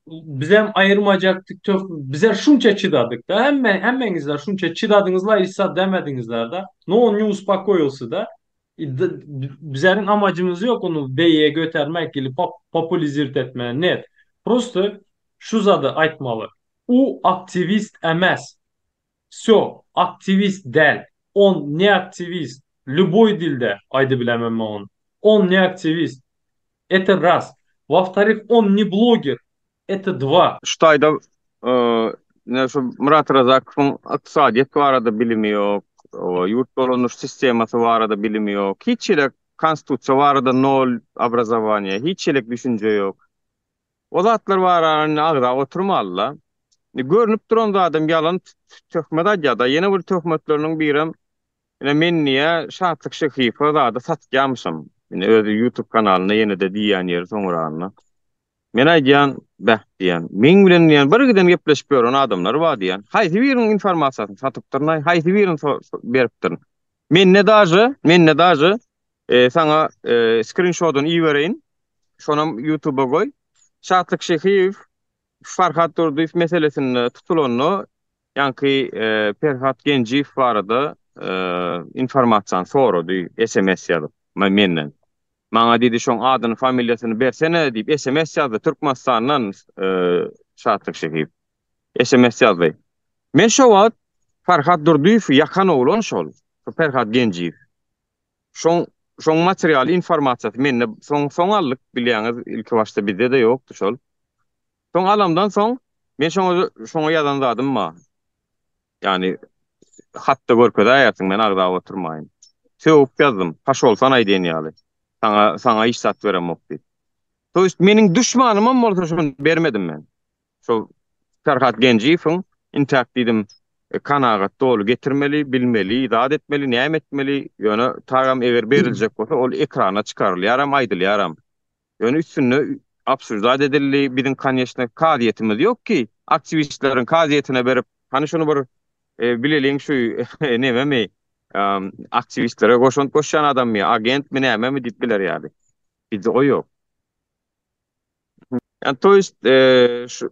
Bizem aýyrmajakdyk töh bizler şunça çydadyk da hemme hemmeňizler şunça çydadyňyzlar hiç zat demediňizler da no on ne uspokoýilsy da bizleriň amajymyz ýok ony beýige götermek ili populizird etme net prosto şu zady aýtmaly u aktiwist emes Wsyo, aktiwist däl. On ne aktiwist. Lýuboý dilde aýdybilemem men ony. On ne aktiwist. Eto raz. Wowtoryh on ne bloger. Eto dva. Şu taýda ine şu Myrat Razakowyň ykdysadyýet barada bilimi ýok, ýurt dolandyryş sistemasy barada bilimi ýok, hiç hili konstitusiýa barada nol obrazowaniýe, hiç hili düşünje ýok. O zatlar barada indi agzap oturmaly-da. Indi görnüp duran zadam ýalan töhmet aýdýar-da. Ýene bir töhmetleriniň birem ine men diýýär Şatlyk Şehiýewe zady satýarmyşam. Indi özi YouTube kanalynda ýene-de diýýän ýeri soňuragynda. Men aýdýan, beh diýýän. Meň bilen diýýän bir giden gepleşip ýören adamlar bar diýýän. Haýsy biriniň informasiýasyny satypdyryn-aý, haýsy birini beripdirin. Mende daže, mende daže Saňa skrinşodyny ibereýin. Şonam ýutuba goý. Şatlyk Şehiýew Farhat Durdyýew meselesinde tutulanda ýaňky Perhat Genjiýew barada informasiýany sorady sms ýazyp menden. Maňa diýdi şoň adyny familiýasyny bersene diýip sms ýazdy Türkmenistandan Şatlyk Şehiýew. Sms ýazdy. Men şo wagt. Farhat Durdyýewi ýakan oglan şol. Şu Perhat Genjiýew. Şoň şoň materialy informasiýasy mende soň soň aldyk bilýäňiz ilki başda bizde-de ýokdy şol. Soň alamdan soň men şoňa şoňa ýazan zadym bar. Ýagny hatda görkezäýersiň men agzap oturmaýyn. Sögüp ýazdym. Paşolsanaý diýen ýaly. Saňa saňa hiç zat beremok diýip. To ýest meniň duşmanymam bolsa şony bermedim men. Şol Perhat Genjiýewiň intäk diýdim kanagat doly getirmeli, bilmeli, zat etmeli, näme etmeli, ýöne tagam eger beriljek bolsa ol ekrana çykarylýaram, aýdylýaram. Ýöne üstünde obsuždat edildi, biziň koneçno kazyýetimiz ýok ki, aktiwistleriň kazyýetine berip, hany şuny bir bileliň şu nememi, aktiwistlere goşant goşýan adammy, agentmi, nämemi diýip biler ýaly. Bizde o ýok. Ýa to ýest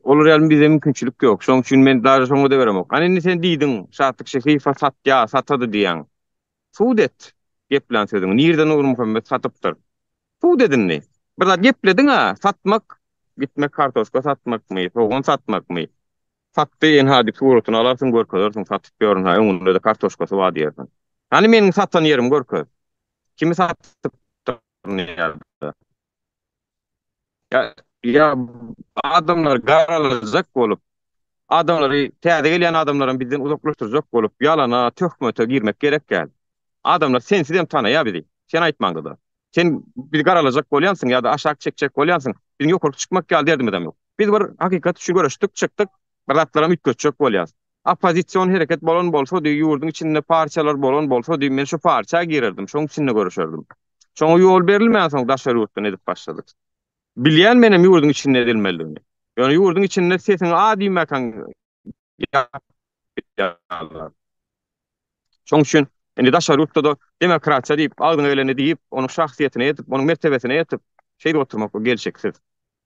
olar ýaly bize mümkinçilik ýok. Şonuň üçin men daže şoňa-da beremok. Hany indi sen diýdiň, Şatlyk Şehiýewa satýa, satady diýýäň. Sud et geplän sözüňi. Nirde Nurmuhammet satypdyr? Sud et indi. Bir zat geplediň-ä, satmak, gitmek kartoşka satmakmy, sogan satmakmy? Satdy, ynha diýip suratyny alarsyň, görkezersiň, satyp ýör, ynha öňünde-de kartoşkasy bar diýersiň. Hany meniň satan ýerimi görkez. Kimi satypdyryn ýa-da? Ýa, ýa adamlary garalajak bolup, adamlary, täze gelýän adamlaram bizden uzaklaşdyrjak bolup, ýalana, töhmete girmek gerek däl. Adamlar sensizem tanaýar bizi. Sen aýtmaňda-da. Sen bizi garalajak bolýansyň ýa-da aşak çekjek bolýansyň. Biziň ýokaryk çykmak ýaly derdimizem ýok. Biz bir hakykat üçin göreşdik, çykdyk, bir zatlaram üýtgetjek bolýas. Oppozision hereket bolan bolsady, ýurduň içinde partiýalar bolan bolsady, men şu partiýa girerdim, şoň içinde göreşerdim. Şoňa ýol berilmänsoň daşary ýurtdan edip başladyk. Bilýän menem ýurduň içinde edilmelidigini. Ýöne ýurduň içinde sesiňi a diýmäkäň ýapýarlar. Şoň üçin indi daşary ýurtda-da demokratiýa diýip, agzyňa geleni diýip, onuň şahsyýetine ýetip, onuň mertebesine ýetip, şeýdip oturmak bu gelşiksiz.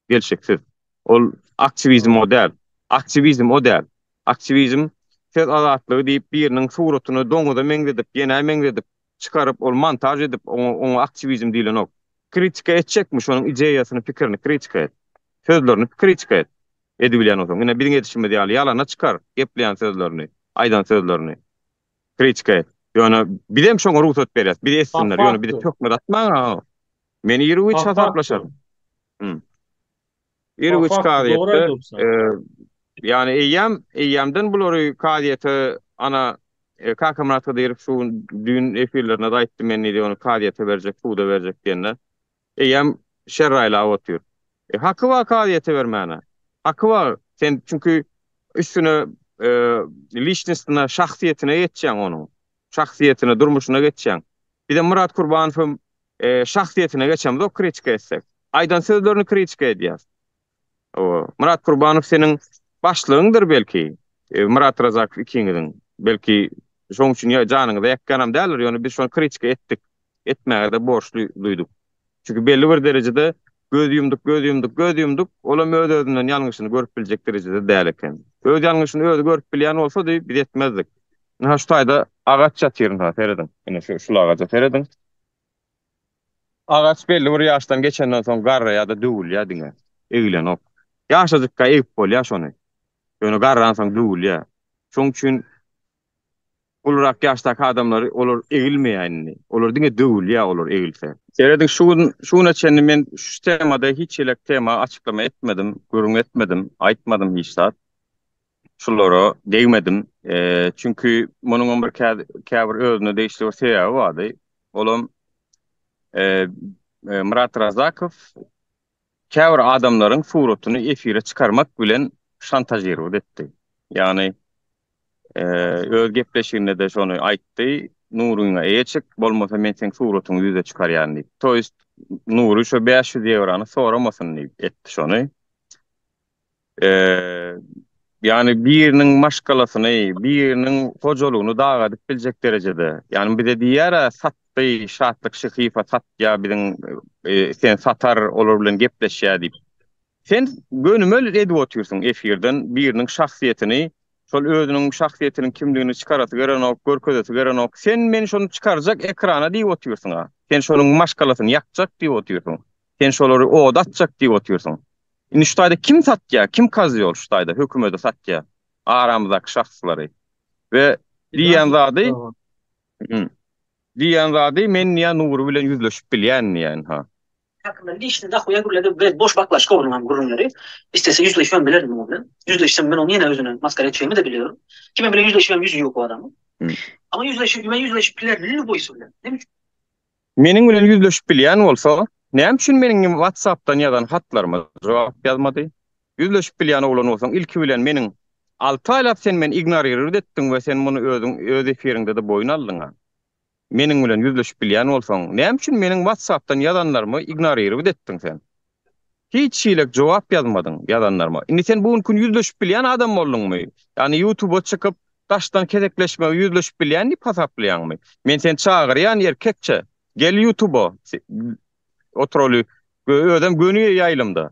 Gelşiksiz. Ol aktiwizm o däl. Aktiwizm o däl. Aktiwizm söz azatlygy diýip biriniň suratyny doňuza meňzedip, ýenä meňzedip, çykaryp, ol montaž edip, oňa oňa aktiwizm diýlenok. Kritika etjekmi, şonuň ideýasyny, pikirini kritika et. Sözlerini kritika et. Edibilýän bolsaň. Ine biziň edişimiz ýaly ýalana çykar gepleýän sözlerini, aýdan sözlerini. Kritika et. Ýöne bizem şoňa rugsat berýäs. Bizi etsinler. Ýöne bize töhmet atmaň-a. Men ir-u-giç hasaplaşaryn. Ir-u-giç kazyýetde, ýagny eýýäm, eýýämden bulary kazyýete ana Kakamyrat Hydyrow şu gün düýn efirlerinde-de aýtdy, men diýdi, ony kazyýete berjek, suda berjek diýende. Eýýäm şerraýlap otyr. E, haky bar kazyýete bermäne. Haky bar. Sen çünki üstüne liçnostuna, şahsyýetine geçýäň onuň. Şahsyýetine, durmuşyna geçýäň. Bizem Myrat Kurbanowyň şahsyýetine geçemzok kritika etsek. Aýdan sözlerini kritika edýäs. Hawa, Myrat Kurbanow seniň başlygyňdyr belki. Myrat Razakow ikiňiziň. Belki şoň üçin ýa janyňyza ýakýanam däldir, ýöne biz şony kritika etdik. Etmäge-de borçly duýduk. Çünki belli bir derejede göz ýumduk, göz ýumduk, göz ýumduk, olam öz-özünden ýalňyşyny görüp biljek derejede däl eken. Öz ýalňyşyny özi görüp bilýän bolsady, biz etmezdik. Ynha şu taýda agaç ýatyr ynha serediň. Ine şu şul agaja serediň. Agaç belli bir ýaşdan geçenden soň garraýar-da döwülýär diňe. Egilenok. Ýaşajykka egip bolýar şony. Ýöne garransoň döwülýär. Şoň üçin ulurak ýaşdaky adamlary olar egilmeýär indi. Olar diňe döwülýär olar egilse. Serediň şu gün şu güne çenli men şu temada hiç hili tema açyklama etmedim, gürrüň etmedim, aýtmadym hiç zat. Şulara degmedim. Çünki munuňam bir käbir özüne degişli bir sebäbi bardy. Olam Myrat Razakow käbir adamlaryň suratyny efire çykarmak bilen şantažirowat etdi. Ýagny öz gepleşiginde-de şony aýtdy, Nuryňa eýe çyk, bolmasa men seň suratyňy ýüze çykarýan diýip. To ýest Nury şo 500 ýewrany soramasyn diýip etdi şony. Ýagny biriniň maşgalasyny, biriniň hojalygyny dagadyp biljek derejede. Ýagny bize diýýär-ä, satdy, Şatlyk Şyhyýewa satýar biziň, sen satar, olar bilen gepleşýär diýip. Sen gönümel edip otyrsyň efirden biriniň şahsyýetini, şol özüniň şahsyýetiniň kimligini çykarasy gelenok, görkezesi gelenok. Sen men şony çykarjak ekrana diýip otyrsyň-a. Sen şonuň maşgalasyny ýakjak diýip otyrsyň. Sen şolary oda atjak diýip otyrsyň. Indi şu taýda kim satýar, kim kazýol şu taýda hökümete satýar aramyzdaky şahslary. We. Diýýän zady Diýýän zady men diýýän Nury bilen ýüzleşip bilýän diýýän ha. Hakynda lişni dahuýa gürledi bez boş baklaşka onuň hem gürrüňleri. Istese ýüzleşibem bilerdim oň bilen. Ýüzleşsem men oň ýene özüne maskara etjegimi-de bilýärin. Ki men bilen ýüzleşibem ýüzi ýok o adamyň. Amma ýüzleşip men ýüzleşip bilerin lýuboýsy bilen. Näme üçin? Meniň bilen ýüzleşip bilýän bolsa, näme üçin meniň WhatsApp-dan ýazan hatlaryma jogap ýazmady? Ýüzleşip bilýän oglan bolsaň, ilki bilen meniň alty aýlap sen meni ignorirowat etdiň we sen muny özüň öz efiriňde-de boýun aldyň-a. Meniň bilen ýüzleşip bilýän bolsaň, näme üçin meniň WhatsApp-dan ýazanlarymy ignorirowat etdiň sen? Hiç hilek jogap ýazmadyň ýazanlaryma. Indi sen bu günki gün ýüzleşip bilýän adam bolduňmy? Ýagny ýutuba çykyp daşdan kesekleşmegi ýüzleşip bilýän diýip hasaplaýaňmy? Men seni çagyrýan erkekçe. Gel ýutuba oturaly. Özem göni ýaýlymda.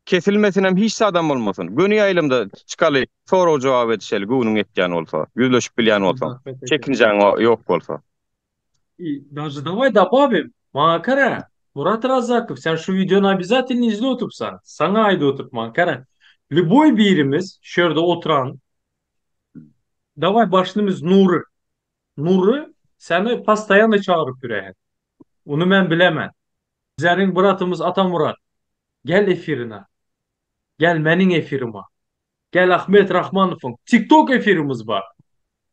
Kesilmesinem hiç zadam bolmasyn. Göni ýaýlymda çykaly sorag jogap edişeli göwnüň ýetýän bolsa, ýüzleşip bilýän bolsaň, çekinjäň ýok bolsa. Daže daway dobawim. Maňa gara, Murat Razzakow sen şu wideony obýazatelno izle oturpsaň. Saňa aýdyp oturyp maňa gara. Lýuboý birimiz şu ýerde oturan daway başlymyz Nury. Nury seni postoýanno çagyryp ýüräýen. Ony men bilemen. Bizleriň bratymyz Atamurat. Gel efirine. Gel meniň efirime. Gel Ahmet Rahmanowyň TikTok efirimiz bar.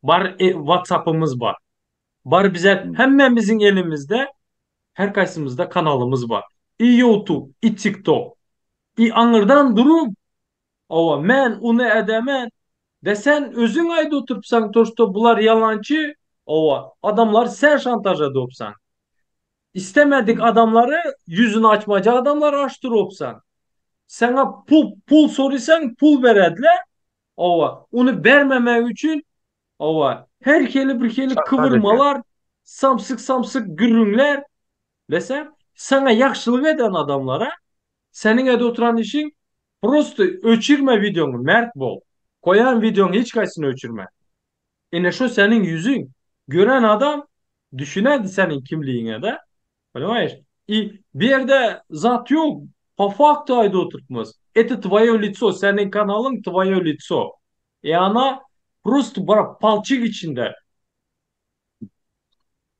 Bar WhatsAppymyz bar. Bar bize hemmämiziň elimizde her kaýsymyzda kanalymyz bar. I YouTube, i TikTok. I aňyrdan durup Hawa, men uny edemen. De sen özüň aýdyp oturypsaň to şto bular ýalançy, hawa, adamlary sen şantaž edopsaň. Istemedik adamlary ýüzüni açmajak adamlary açdyrypsaň. Saňa pul pul sorysaň pul berediler, hawa, ony bermemek üçin, hawa, her hili bir hili kywyrmalar, samsyk samsyk gürrüňler, bilesem, saňa ýagşylyk eden adamlara Seniň edip oturan işiň prosto öçürme wideoňy mert bol. Goýan wideoň hiç kaýsyny öçürme. Ine şo seniň ýüzüň. Gören adam düşünerdi seniň kimligiňede. Понимаешь? I bu ýerde zat ýok. Po faktu aýdyp oturtmyz. Это tvoýo lico, seniň kanalyň tvoýo lico. I ana prosto bir palçyk içinde.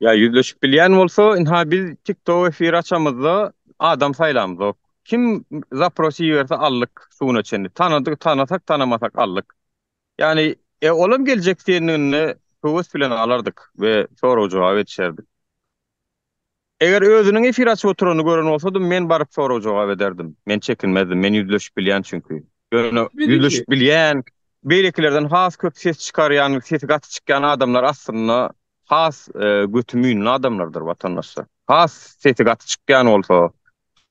Ýa ýüzleşip bilýän bolsa, ynha biz TikTok efir açamyzda adam saýlamzok. Kim zapros iberse aldyk şu güne çenli. Tanadyk, tanasak, tanamasak aldyk. Ýagny e olam geljek diýendiginde höwes bilen alardyk we sorag-jogap edişerdik. Eger özüniň efir açyp oturanyny gören bolsadym, men baryp sorag-jogap ederdim. Men çekinmezdim. Men ýüzleşip bilýän çünki. Ýöne ýüzleşip bilýän, beýlekilerden has köp ses çykarýan, sesi gaty çykýan adamlar aslynda has göti müýnli adamlardyr watandaşlar. Has sesi gaty çykýan bolsa,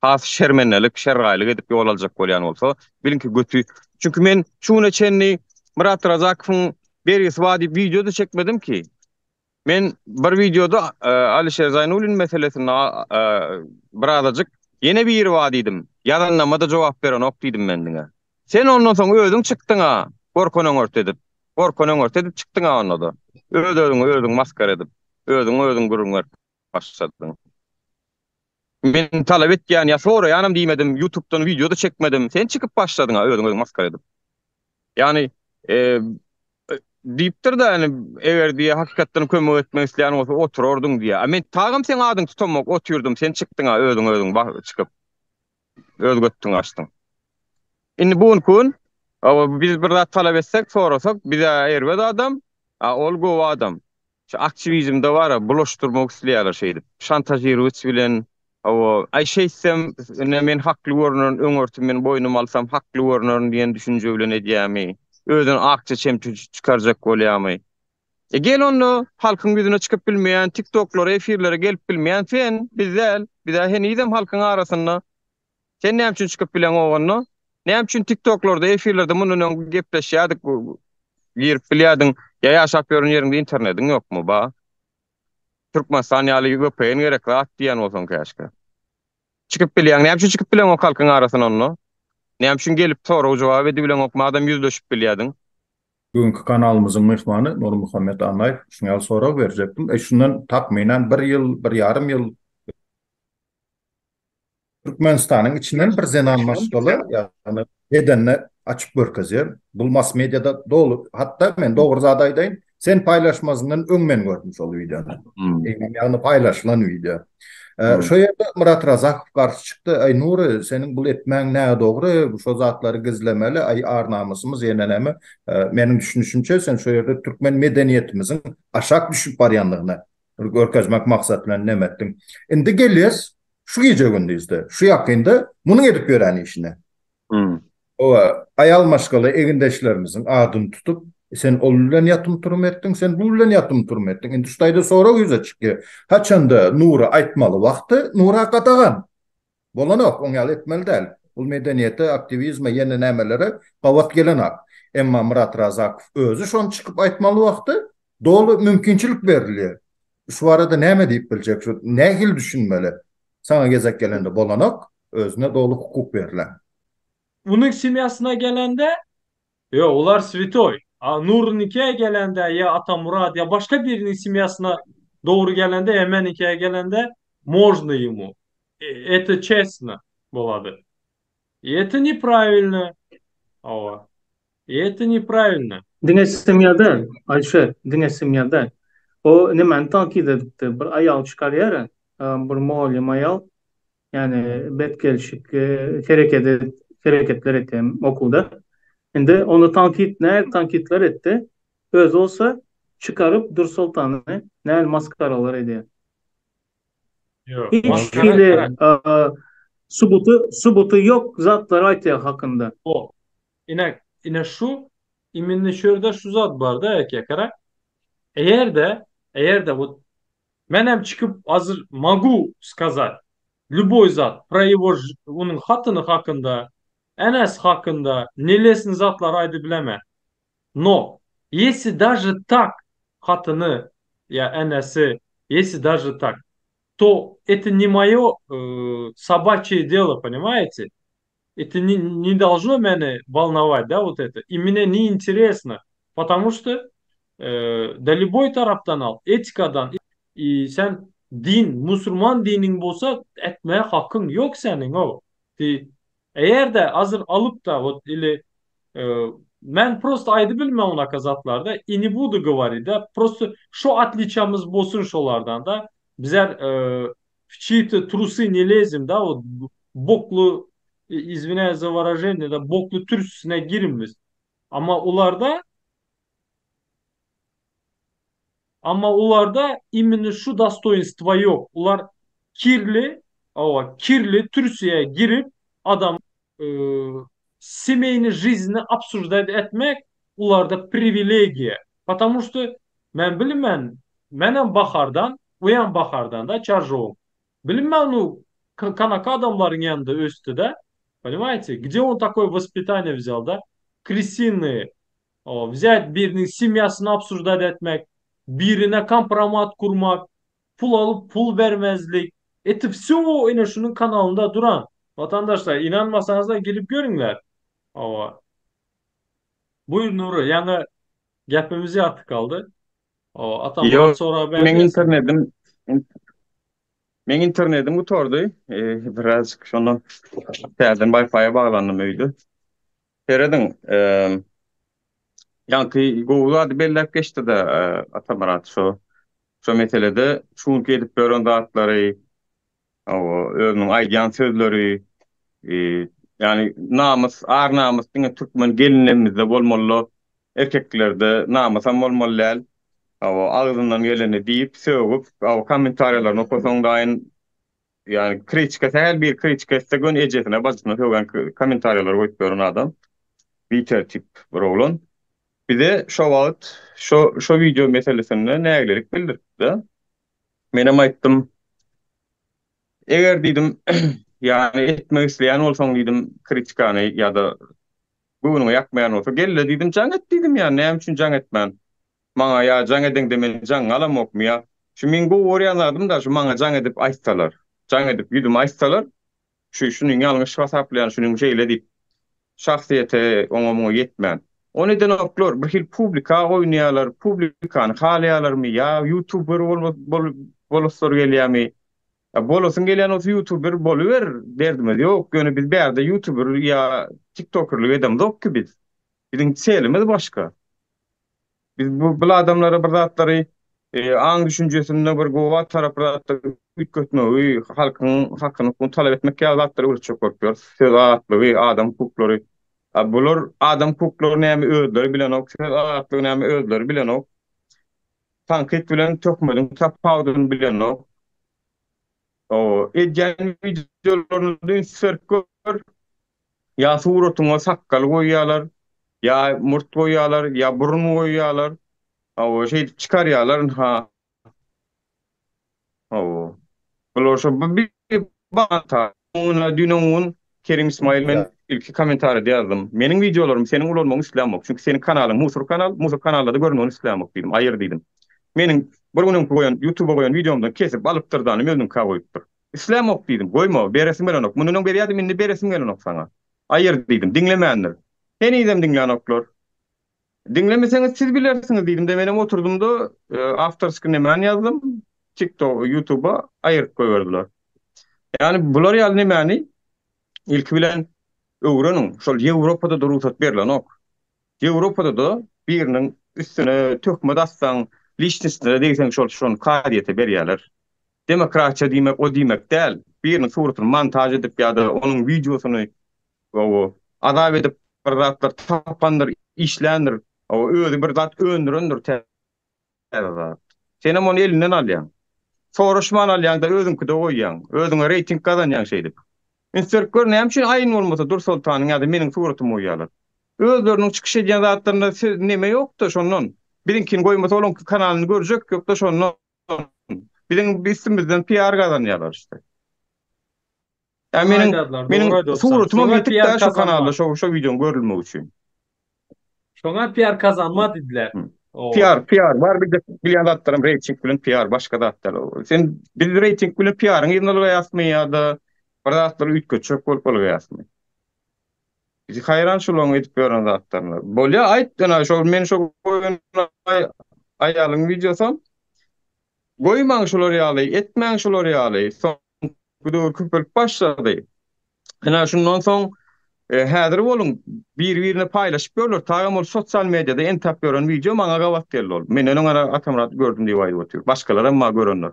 has şermendelik, şerraýlyk edip ýol aljak bolýan bolsa, biliň ki göti. Çünki men şu güne çenli Myrat Razakowyň bergisi bar diýip wideo-da çekmedim ki. Men bir wideoda Alişer Zaýnulin meselesinde birazajyk ýene biri bar diýdim. Ýazanlama-da jogap berenok diýdim men diňe. Sen ondan soň özüň çykdyň-a, gorkan öňürti edip. Gorkan öňürti edip çykdyň-a onda-da. Öz-özüňi özüň maskara edip, özüňe özüň gürrüň berip başladyň. Men talap etýän ýa soraýanam diýmedim, ýutubdan wideo-da çekmedim. Sen çykyp başladyň-a özüňi özüň maskara edip. Ýagny diýipdir-de, ýagny eger diýýär hakykatdan kömek etmek isleýän bolsa oturardyň diýýär. A men tagam seň adyňy tutamok, otyrdym, sen çykdyň-a özüň özüň çykyp. Öz götüňi açdyň. Indi bu günki gün biz bir zat talap etsek, sorasak, biz-ä erbet adam, a ol gowy adam. Şu aktiwizmde bar-a, bulaşdyrmak isleýärler şeýdip. Şantažirowitç bilen, hawa, aý şeýtsem, ine men hakly görünerin, öňürti men boýnuma alsam hakly görünerin diýen düşünje bilen edýärmi? Özüni akja çemçe çykarjak bolýarmy? E gel onda, halkyň ýüzüne çykyp bilmeýän, tiktoklara, efirlere gelip bilmeýän sen, biz däl. Biz-ä henizem halkyň arasynda. Sen näme üçin çykyp bileňok onda? Näme üçin tiktoklarda, efirlerde mundan öň gepleşýärdik, girip bilýärdiň, ýa ýaşap ýören ýeriňde internediň ýokmy, ba? Türkmenistan ýaly VPN gerek zat diýýän bolsaň käşgä. Çykyp bilýäň, näme üçin çykyp bileňok halkyň arasyna onda? Näme üçin gelip sorag-jogap edibileňok, madam ýüzleşip bilýärdiň? Bu günki kanalymyzyň myhmany Nurmuhammet Annaýew. Şuň ýaly sorag berjekdim. E şundan takmynan bir ýyl, bir ýarym ýyl Türkmenistanyň içinden bir zenan maşgala, ýagny bedenini açyp görkezýär. Bul mass mediada doly, hatda men dogry zat aýdaýyn, Sen paýlaşmazyndan öň men gördüm şol wideony. Eýýäm ýagny paýlaşylan wideo. Şo ýerde Myrat Razakow garşy çykdy, Aý Nury, seniň bul etmäň nädogry, şo zatlary gizlemeli, aý ar-namysymyz ýene näme. Meniň düşünişimçe sen şo ýerde türkmen medeniýetimiziň aşak düşüp barýandygyny görkezmek maksat bilen neme etdiň. Indi gelýäs şu gije-gündizde, şu ýakynda munuň edip ýören işine. Oba, aýal maşgala egindeşlerimiziň adyny tutup, sen ol bilen ýatym-turum etdiň, sen bu bilen ýatym-turum etdiň. Indi şu taýda sorag ýüze çykýar. Haçanda Nura aýtmaly wagty, Nura gadagan. Bolanok, oň ýaly etmeli däl. Bul medeniýete, aktiwizme, ýene nämelere gabat gelenak. Emma Myrat Razakow özi şony çykyp aýtmaly wagty, doly mümkinçilik berilýär. Şu barada näme diýip biljek, şu nähili düşünmeli? Saňa gezek gelende bolanok, özüne doly hukuk berlen. Unuň semýasyna gelende, ýok, olar swetoý. A Nurynyňkä gelende ýa Atamyrat ýa başga biriniň semýasyna dogry gelende ýa meniňkä gelende można ýemu. Eto çestno bolady. Eto nepravilno. Hawa. Eto nepravilno. Diňe semýa däl, Alişer, diňe semýa däl. O nemäni tankyt edipdi, bir aýal çykarýar-a, bir mugallym aýal, Ýagny bet gelşik hereket hereketler etýän okuwda. Indi ony tankyt nähili tankytlar etdi, özi bolsa çykaryp Dürsoltany nähili maskaralar edýär. Ýok, Hiç maskara hili subuty subuty ýok zatlary aýtýar hakynda. O, ine, ine şu, iminni şu ýerde şu zat bar-da, eke, gara. Eger-de, eger-de wot Menem çykyp azyr mogu skazat lýuboý zat pro ýego onuň hatyny hakynda, enesi hakynda nelesini zatlar aýdy bilemen. No, ýesi daže tak hatyny ýa enesi, ýesi daže tak, to eto ne moýo sobaçýe delo, ponimaýete? Eto ne ne dolžno meni wolnowat, da, wot eto. I mne ne interesno, potomu što da lýuboý tarapdan al, etikadan i sen din, musurman diniň bolsa etmäge hakyň ýok seniň o. Ty eger-de azyr alyp-da wot ili men prosto aýdy bilmen onaka zatlarda i ne budu goworit da, prosto şo otliçamyz bolsun şolardan da, bizler w çiýi-to trusy ne lezim da wot bokly izwinýaýs za wyraženiýe da bokly türsüsine girmmiz. Amma olarda Amma olarda imенно şu dostoýinstwo ýok. Olar kirli, hawa, kirli türsiýä girip adam semeýni žizni obsuždat etmek olarda priwilegiýa. Potomu što men bilmen, menem Bahardan, oýam Bahardan da Çarjowyň. Bilinmän nu kanaka adamlaryň ýanynda ösdi da. Ponimaýte, gde on takoý wospitaniýe wzýal da? Krisinyý o wzýat biriniň semýasyny obsuždat etmek, birine kompromat gurmak, pul alyp pul bermezlik. Eto wsýo ine şunuň kanalynda duran. Watandaşlar ynanmasaňyzlar girip görüňler. Hawa. Buýur Nury, ýaňy gepimiz ýarty kaldy. O Atamyrat Ýok, sorag meň berdi. internetim meň internetim gutardy. Birazjyk şondan täzeden Wi-Fi-e baglandym öýde. Serediň, ýaňky gowy zady belläp geçdi-de Atamyrat şo şo meselede şu günki edip ýören zatlary Hawa, özüniň aýdýan sözleri, ýagny namys, ar-namys diňe türkmen gelinlerimizde bolmaly, erkeklerde namysam bolmaly däl. Hawa, agzyndan geleni diýip, sögüp, hawa, kommentariýalaryny okasaň daýyn, ýagny kritika, sähel bir kritika etse göni ejesine, bajysyna sögýän kommentariýalary goýup ýören adam. Bitertip bir oglan. Bize şo wagt şo şo wideo meselesinde nägilelik bildiripdi. Menem aýtdym. Eger diýdim, ýagny etmek isleýän bolsaň diýdim, kritikany ýa-da göwnüňe ýakmaýan bolsa, gel-le diýdim, jaň et diýdim, ýa näme üçin jaň etmän? Maňa ýa jaň edeňde men jaňyňy alamokmy ýa? Şu meň gowy görýän zadym-da şu maňa jaň edip aýtsalar, jaň edip ýüzüme aýtsalar, Şu şunyň ýalňyş hasaplaýan, şunyň şeýle diýip, şahsyýete oňa-muňa ýetmän. Ony edenoklar, bir hili publika oýnaýarlar, publikany halaýarlarmy ýa ýutuber bolaslary gelýärmi? Ýa bolasyň gelýän bolsa ýutuber boluber, derdimiz ýok, ýöne biz bärde ýutuber ýa tiktokerlik edemzok ki biz. Biziň çelimiz başga. Biz bu bul adamlara bir zatlary aň düşünjesinde bir gowa tarap bir zatlary üýtgetmegi, halkyň hakyny hukugyny talap etmek ýaly zatlary öwretjek bolup ýörüs. Söz azatlygy, adam hukuklary. A bular adam hukuklary näme özleri bilenok, söz azatlygy näme özleri bilenok. Tankyt bilen töhmediň tapawudyny bilenok. O edýän wideolaryny üns berip gör. Ýa suratyňa sakgal goýýarlar, ýa murt goýýarlar, ýa burun goýýarlar. Hawa, şeýdip çykarýarlar ynha. Hawa. Bular şo bir banta. Muňa düýn öňňun Kerim Ismail men ilki kommentariýada ýazdym. Meniň wideolarymy seniň ulanmagyňy islämok. Çünki seniň kanalyň musur kanal, musur kanallarda görünmegini islämok diýdim. Aýyr diýdim. Meniň bir gün öňki goýan ýutuba goýan wideomdan kesip alypdyr dany özüniňkä goýupdyr. Islämok diýdim. Goýma, beresim gelenok. Mundan öň berýärdim, indi beresim gelenok saňa. Aýyr diýdim. Diňlemändir. Henizem diňlänoklar. Diňlemeseňiz siz bilersiňiz diýdim-de, menem oturdym-da, awtorskiý nemäni ýazdym, TikTok, YouTuba aýyryp goýberdiler. Ýagny bular ýaly nemäni ilki bilen öwreniň. Şol Ýewropada-da rugsat berlenok. Ýewropada-da biriniň üstüne töhmet atsaň, liçnostine degseň şol şony kazyýete berýärler. Demokratiýa diýmek o diýmek däl. Biriniň suratyny montaž edip ýa-da onuň wideosyny Hawa, azap edip bir zatlar tapandyr, işländir. Hawa, özi bir zat öndürendir täze zat. Senem ony elinden alýaň. Soraşman alýaň-da özüňkide goýýaň. Özüňe reýting gazanýaň şeýdip. Üns berip gör, näme üçin aýyn bolmasa Dursoltanyň ýa-da meniň suratymy goýýarlar. Özleriniň çykyş edýän zatlarynda söz neme ýok-da şondan. Biziňkini goýmasa olaňky kanalyny görjek ýok-da şondan. Biziň üstümizden PR gazanýarlar işte. Ýa meniň Aýdarlar, meniň dogry aýdypsyň. suratymam Şoňa ýetik PR däl şu kazanma. kanalda şo şo wideoň görülmegi üçin. Şoňa PR kazanma diýdiler. Owa. PR PR bar biljek bilýän zatlarym reýting bilen PR başga zat däl. Sen biz reýting bilen PR-yň yzyna ylgaýasmy ýa-da bir zatlary üýtgetjek bolup ylgaýasmy? Bizi haýran şularyň edip ýören zatlaryna. Bolýa aýt ene şo men şo goýan aýalyň wideosam goýmaň şular ýaly etmäň şular ýaly soň Bu döwür köpelip başlady. Ine şundan soň häzir boluň bir-birine paýlaşyp ýörler. Tagam ol sosial mediada entäp ýören wideo maňa gabat geldi ol. Menden öň ana Atamyrat gördüm diýip aýdyp otyr. Başgalaram bar görenler.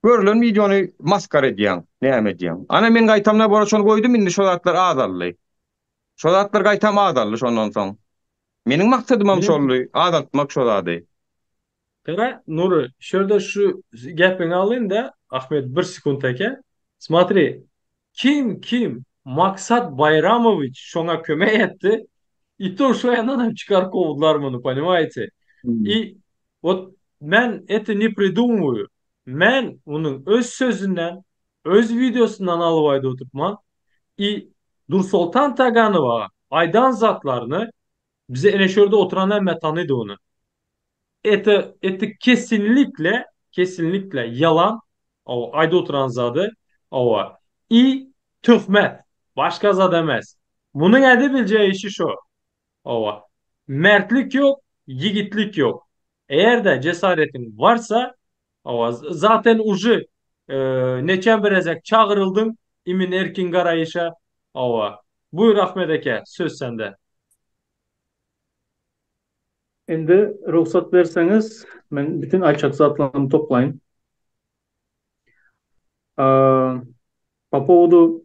Görlen wideony maskara edýäň, näme edýäň. Ana men gaýtam nabora şony goýdum indi şo zatlar azaldy. Şo zatlar gaýtam azaldy şondan soň. Meniň maksadymam şoldy, azaltmak şo zady. Gara, Nury, şu ýerde şu gepiňi alyň-da, Ahmet bir sekunt eke. Smotri, kim kim Maksat Baýramowiç şoňa kömek etdi, i to şo ýandan hem çykaryp kowdular muny, ponimaýte. I wot men eto ne pridumywaýu. Men munuň öz sözünden, öz wideosyndan alyp aýdyp oturtman. I Dursoltan Taganowa aýdan zatlaryny bize ene şu ýerde oturan hemme tanydy ony. Eti eti kesinlikle kesinlikle ýalan hawa aýdyp oturan zady hawa i töhmet başga zat emes munuň edebiljegi işi şo hawa mertlik ýok ýigitlik ýok eger-de jesaretiň barsa hawa zaten uje neçen bir gezek çagyryldyň imin erkin garaýyşa hawa buýur Ahmet eke söz sende. Indi rugsat berseňiz, men bütin aýtjak zatlarymy toplaýyn. Po powodu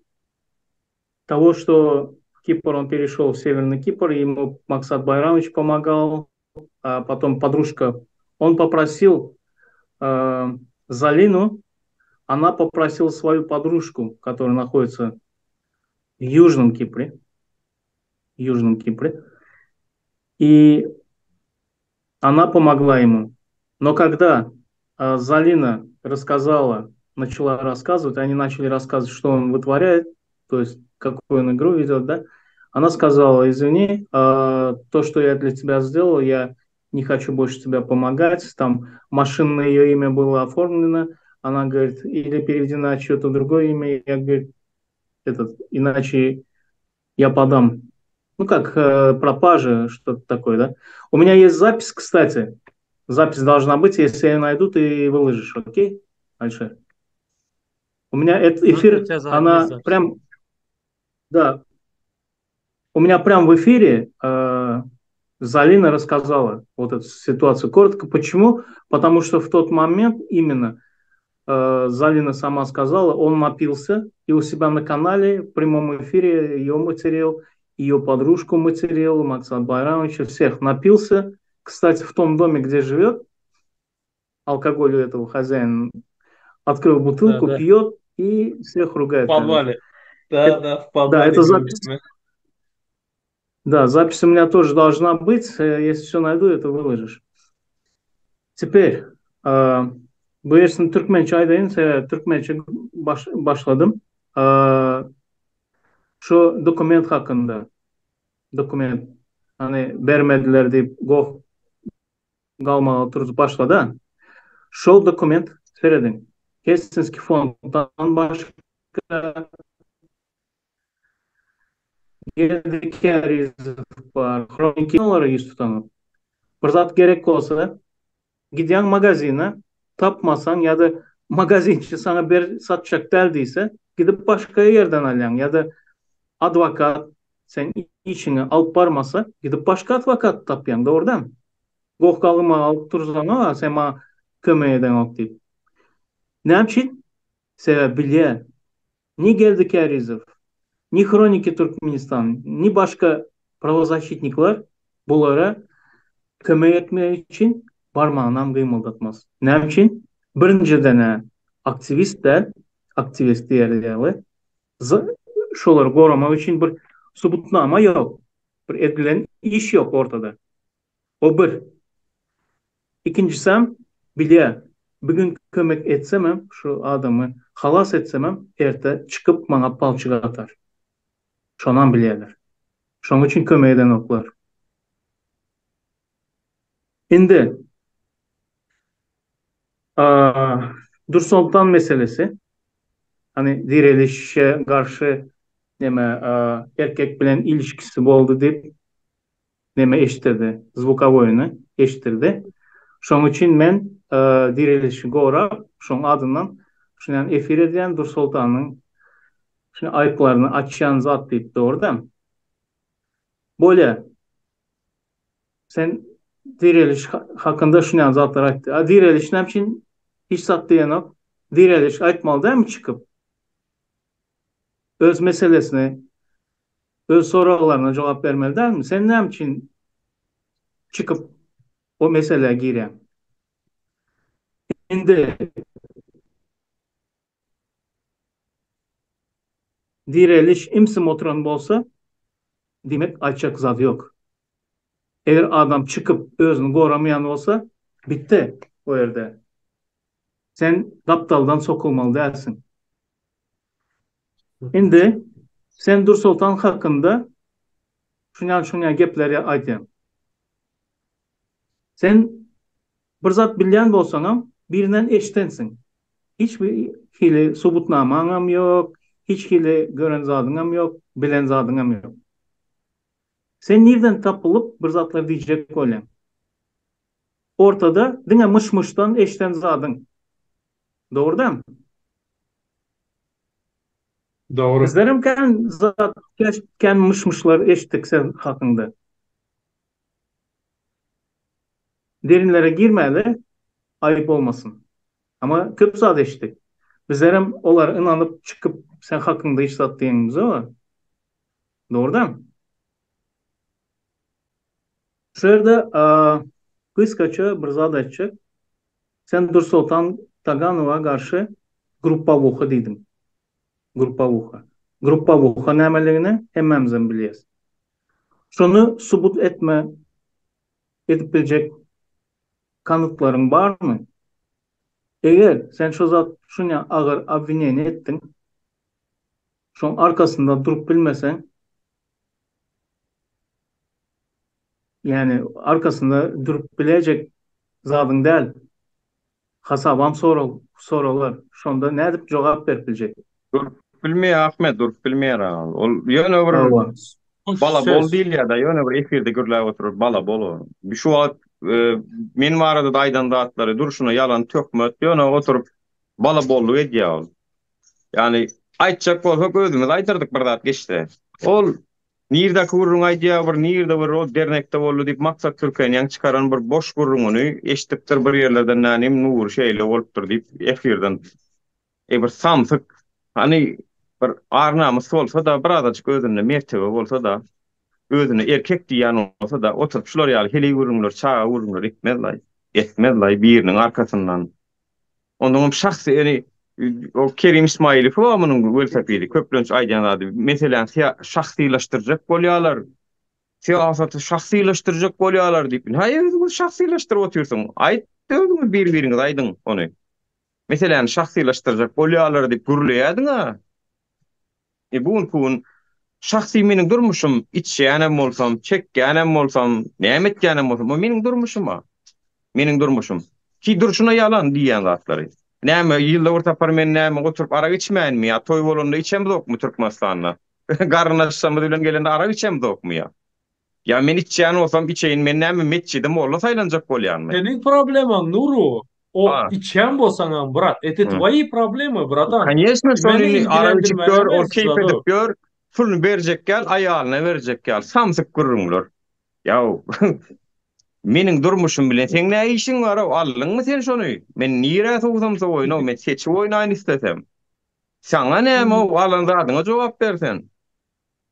того, что Кипр, он перешел в Северный Кипр, ему Максат Байрамович помогал, а потом подружка, он попросил э, Залину, она попросила свою подружку, которая находится в Южном Кипре, Южном Кипре, и она помогла ему. Но когда э, Залина рассказала, начала рассказывать, они начали рассказывать, что он вытворяет, то есть какую он игру ведет, да, она сказала, извини, э, то, что я для тебя сделала, я не хочу больше тебе помогать, там машина на ее имя было оформлено, она говорит, или переведена чье-то другое имя, я, говорит, этот, иначе я подам, ну как э, пропажа, что-то такое, да. У меня есть запись, кстати, запись должна быть, если я ее найду, ты выложишь, окей, Альшер? У меня этот Ну, эфир, у тебя за- она есть запись. прям, да, у меня прям в эфире э, Zalina рассказала вот эту ситуацию коротко. Почему? Потому что в тот момент именно э, Залина сама сказала, он напился и у себя на канале в прямом эфире ее материл, ее подружку материл, Максат Байрамовича, всех напился. Кстати, в том доме, где живет, алкоголь у этого хозяин открыл бутылку, Да, да. пьет и всех ругает. В подвале. Да, Это, да, в да, подвале это запись. говорит. Да, запись у меня тоже должна быть. Э, если все найду, это выложишь. Теперь, э, bu ýersini türkmençe aýdaýyn, sebäbi türkmençe baş, başladym. E, şu dokument hakynda dokument hani bermediler diýip goh galmagal turzup başlady. Şol dokument serediň. Helsinki fonddan başga Geldi Kärizow bar. Hroniki olara ýüz tutanok. Bir zat gerek bolsa gidýäň magazine tapmasaň ýa-da magazinçi saňa ber satjak däl diýse gidip başga ýerden alýaň ýa-da adwokat seň işiňi alyp barmasa gidip başga adwokat tapýaň dogry dälmi? Goh galyma alyp dursaňa sen maňa kömek edeňok diýip. Näme üçin? Sebäbi bilýär. Ni Geldi Kärizow, ni Hroniki Türkmenistan, ni başga prawozasşitnikler bulara kömek etmek üçin barmagynam gymyldatmaz. Näme üçin? Birinjiden-ä aktiwist däl, aktiwist diýer ýaly, şolary goramak üçin bir subutnama ýok, bir edilen iş ýok ortada. O bir. Ikinjisem, bilýär, bu gün kömek etsemem, şu adamy halas etsemem, erte çykyp maňa palçyk atar. Şonam bilýärler. Şonuň üçin kömek edenoklar. Indi, Dursoltan meselesi, hani direlişe garşy neme, erkek bilen ilişkisi boldy diýip, neme eşitdirdi, zvukowoýyny eşitdirdi. Şoň üçin men Dirilişi gorap, şoň adyndan şunýan efir edýän, Dursoltanyň şu aýyplaryny açýan zat diýip, dogry dämi? Bolýa. Sen Diriliş hakynda şunýan zatlar aýtdy. A Diriliş näme üçin hiç zat diýenok? Diriliş aýtmaly dälmi çykyp? Öz meselesini Öz soraglaryna jogap bermeli dälmi? Sen näme üçin çykyp o meselä girýäň? Indi direliş imsim oturan bolsa, diýmek aýtjak zady ýok. Eger adam çykyp özüni goramaýan bolsa, bitdi o ýerde. Sen gapdaldan sokulmaly dälsiň. Indi sen Dursoltan hakynda şunýan-şunýan gepleri aýdýaň. Sen bir zat bilýän bolsaňam, birinden eşidensiň. Hiç bir hili subutnamaňam ýok, hiç hili gören zadyňam ýok, bilen zadyňam ýok. Sen nirden tapylyp bir zatlar diýjek bolýaň? Ortada diňe myş-myşdan eşiden zadyň. Dogry dämi? Dogry. Bizlerem kän zat, kän myş-myşlar eşitdik sen hakyňda. Derinlere girmäli, aýyp bolmasyn. Amma köp zat eşitdik. Bizlerem olara ynanyp çykyp sen hakyňda hiç zat diýenimiz-ow. Dogry dämi? Şu ýerde gysgaça bir zat aýtjak. Sen Dursoltan Taganowa garşy gruppawuha diýdiň. Gruppawuha. Gruppawuha nämeligini hemmämizem bilýäs. Şony subut etme edip biljek kanytlaryň barmy? Eger sen şo zat şunya agyr obwineniýe etdiň, şoň arkasynda durup bilmeseň, Ýani arkasynda durup biläýjek zadyň däl. Hasabam soralar. Şonda nädip jogap berip biljek? Durup bilmeýär Ahmet, durup bilmeýär ol. Ol ýöne bir bala bol diýilýär-de, ýöne bir efirde gürläp oturyp bala bol ol. Şu wagt men barada-da aýdan zatlary durşuna ýalan töhmet, ýöne oturyp bala bolluk edýär ol. Ýani aýtjak bolsak özümiz aýdardyk bir zat geçse. Ol. Nirdäki gürrüňi aýdýar bir nirde bir ol dernekde boldy diýip Maksat Türkenýaň çykaran bir boş gürrüňini eşidipdir bir ýerlerden nänim Nury şeýle bolupdyr diýip efirden eý bir samsyk hany bir ar namys bolsada birazajyk özünde mertebe bolsada özüne erkek diýýän bolsada oturyp şular ýaly heleý gürrüňler çaga gürrüňler etmezlaý etmezlaý biriniň arkasyndan Onnoňam şahsy ýöne o Kerim Ismailow bar munuň welosipedi köplenç aýdýan zady meseläni şahsylaşdyrjak bolýarlar. Syýasaty şahsylaşdyrjak bolýarlar diýip. Haý özüňiz şahsylaşdyryp otyrsyň. Aýt özüňiz bir-biriňiz aýdyň ony. Meseläni şahsylaşdyrjak bolýarlar diýip gürleýärdiň-ä. E bu günki gün şahsy meniň durmuşym, içýänem bolsam, çekýänem bolsam, näme etýänem bolsam, o meniň durmuşym-a. Meniň durmuşym. Ki durşuna ýalan diýýän zatlary. Näme, ýylda bir sapar men näme oturyp arak içmäýinmi ýa toý bolanda içemzokmy Türkmenistanda? Garyndaşlarymyz bilen gelende arak içemzokmy ýa? Ýa men içýän bolsam içeýin, men näme metjide molla saýlanjak bolýanmy? Seniň problemaň Nuru, o içýän bolsaňam brat, это tvoýi problemy bratan. Koneçno şol indi arak içip ýör, ol keýp edip ýör, puluny berjek ýaly, aýalyna berjek ýaly, samsyk gürrüňler. Ýaw meniň durmuşym bilen seň nä işiň bar-ow, aldyňmy sen şony? Men nirä sowsam sowaýyn-ow, men seçip oýnaýyn islesem. Saňa näme-ow, alan zadyňa jogap ber sen.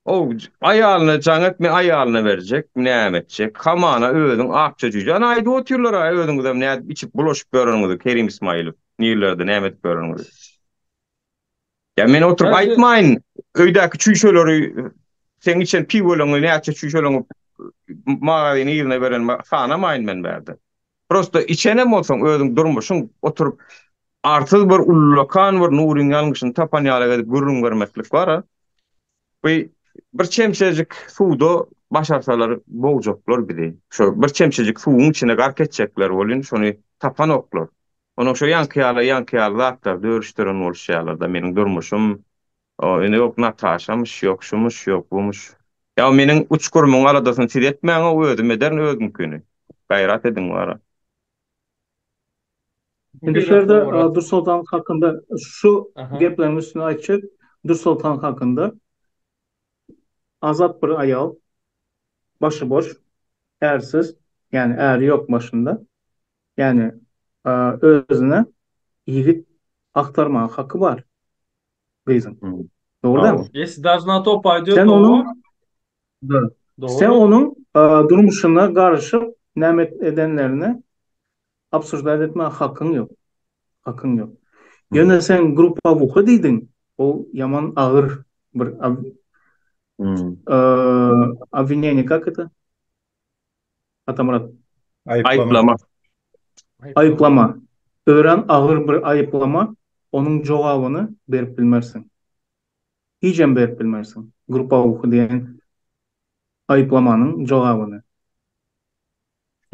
Ow, aýalyna jaň et, men aýalyna berjek, näme etjek, hamana özüň akja jüýje. Ana aýdyp otyrlar-a özüňizem nädip içip bulaşyp ýöreniňizi, Kerim Ismaýylow, nirlerde näme edip ýöreniňizi. Ýa men oturyp aýtmaýyn, öýdäki çüýşeleri, seň içen piwolaňy näçe çüýşeleňi magazyny yzyna berenimi sanamaýyn men bärde. Prosto içenem bolsaň özüň durmuşyň oturyp arsyz bir ullakan bir Nuryň ýalňyşyny tapan ýaly edip gürrüň bermeklik bar-a. Bu bir çemçejik suwda başarsalar bogjaklar bizi. Şo bir çemçejik suwuň içine gark etjekler welin şony tapanoklar. Onuň şo ýaňky ýaly ýaňky ýaly zatlar dörüşdiren boluşýarlar-da meniň durmuşym O indi ýok Nataşamyş, ýok şumyş, ýok bumyş. Ýa meniň uçgurymyň aladasyny siz etmäň-ow, özüm ederin özümkini. Gaýrat ediň wara. Indi şu ýerde Dursoltan hakynda şu gepleriň üstüne aýtjak. Dursoltan hakynda azat bir aýal, başy boş, ärsiz, ýagny äri ýok başynda. Ýagny özüne ýigit agtarmaga haky bar. gyzyň. Dogry dälmi? Если даже na to paýdýot Sen onuň Sen onuň durmuşyna garyşyp näme edenlerini obsujdat etmäge hakyň ýok. Hakyň ýok. Ýöne sen gruppabuha diýdiň, ol ýaman agyr bir obwineniýe kak это? Atamyrat. Aýyplama. Aýyplama. Örän agyr bir aýyplama, onuň jogabyny berip bilmersiň. Hijem berip bilmersiň. Gruppabuha diýen aýyplamanyň jogabyny.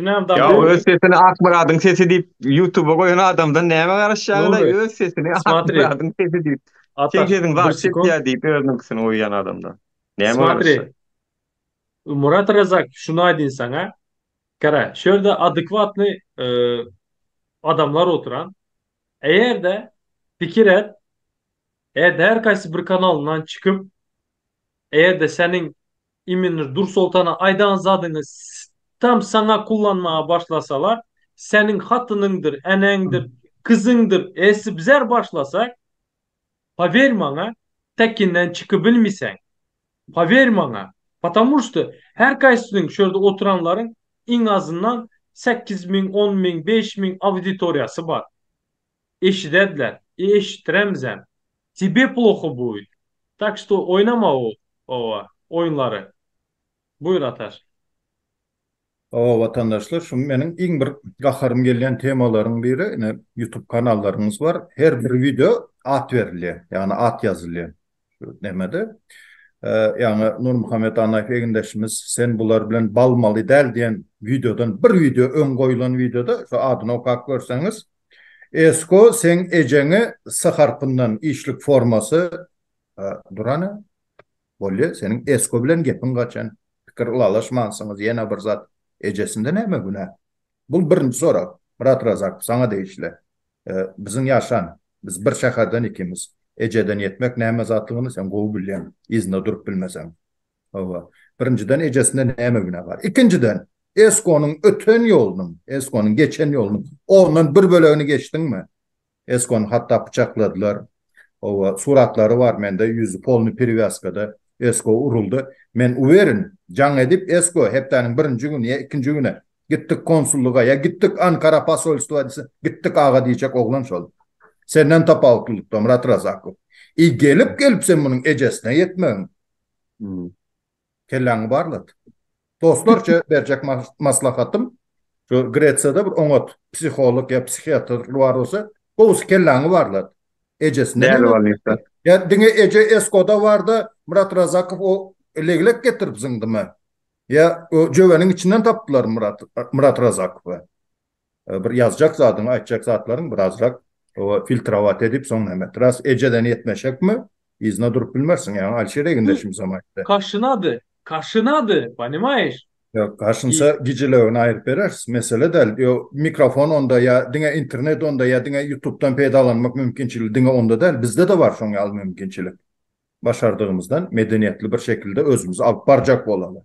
Ýa öz sesini Akmyradyň sesi diýip ýutuba goýan adamdan näme garaşýaňyz-aý öz sesini Akmyradyň sesi diýip. Seň sesiň zat çekýär diýip özüniňkisini goýýan adamdan. Näme garaşýaň? Murat Razak şuny aýdyn saňa. Gara, şu ýerde adekwatnyý adamlar oturan. Eger-de pikir et, eger-de her kaýsy bir kanalyndan çykyp, eger-de seniň imенно Dursoltana aýdan zadyňy tam saňa kullanmaga başlasalar, seniň hatynyňdyr, eneňdir, kyzyňdyr, esip zer başlasak, power maňa, tekinden çykybilmiseň. Power maňa. Potomu şto her kaýsynyň şu ýerde oturanlaryň iň azyndan 8000, 10000, 5000 auditoriýasy bar. Eşidediler. I eşitdiremizem. Tebe ploho buýt. Tak şto oýnama o owa oýunlary. Buýur Ataş. Hawa watandaşlar şu meniň iň bir gaharym gelýän temalaryň biri ine youtube kanallaryňyz bar her bir wideo at berilýär ýagny at ýazylýar şu nemede ýagny Nurmuhammet Annaýew egindeşimiz sen bular bilen balmaly däl diýen wideodan bir wideo öň goýulan wideoda şu adyny okap görseňiz Esko seň ejeňi s harpyndan işlik formasy durany Bolýa, seniň Esko bilen gepiň gaçan, pikir ylalaşmansyňyz, ýene bir zat, ejesinde näme günä? Bul birinji sorag, Myrat Razakow, saňa degişli. Biziň ýaşan, biz bir şäherden ikimiz. Ejeden ýetmek näme zatlygyny sen gowy bilýäň, yzynda durup bilmeseň. Hawa. Birinjiden ejesinde näme günä bar? Ikinjiden, Eskonyň öten ýolunyň, Eskonyň geçen ýolunyň ondan bir bölegini geçdiňmi? Eskony hatda pyçakladylar. Hawa, suratlary bar mende, ýüzi polny perewýazkada. Esko uruldy. Men uwerin, jaň edip Esko hepdäniň birinji güni ýa ikinji güni gitdik konsullyga ýa gitdik Ankara posolstwa diýse, gitdik aga diýjek oglan şol. Senden tapawutlylykda Myrat Razakow. I gelip-gelip sen munuň ejesine ýetmegiň. Kelläňi barlat. Dostlarça berjek maslahatym, şu Gresiýada bir oňat psiholog ýa psihiatr bar bolsa, gowusy kelläňi barlat. Ejesinde Däli bolnisa. Ýa diňe eje Eskoda barda Myrat Razakow o leglek getirip zyňdymy? Ýa o jöweniň içinden tapdylar Myrat Myrat Razakowy. Bir ýazjak zadyňy, aýtjak zatlaryň birazrak filtrowat edip soň näme etras ejeden ýetmeşekmi yzyna durup bilmersiň ýaňy Alişer egindeşimizem aýtdy. Kaşynady, kaşynady, ponimaýeş? Ýok, kaşynsa gijilewini aýryp bereris, mesele däl. Ýok, mikrofon onda ýa diňe internet onda ýa diňe ýutubdan peýdalanmak mümkinçiligi diňe onda däl, bizde-de bar şoň ýaly mümkinçilik. Başardygymyzdan medeniýetli bir şekilde özümizi alyp barjak bolaly.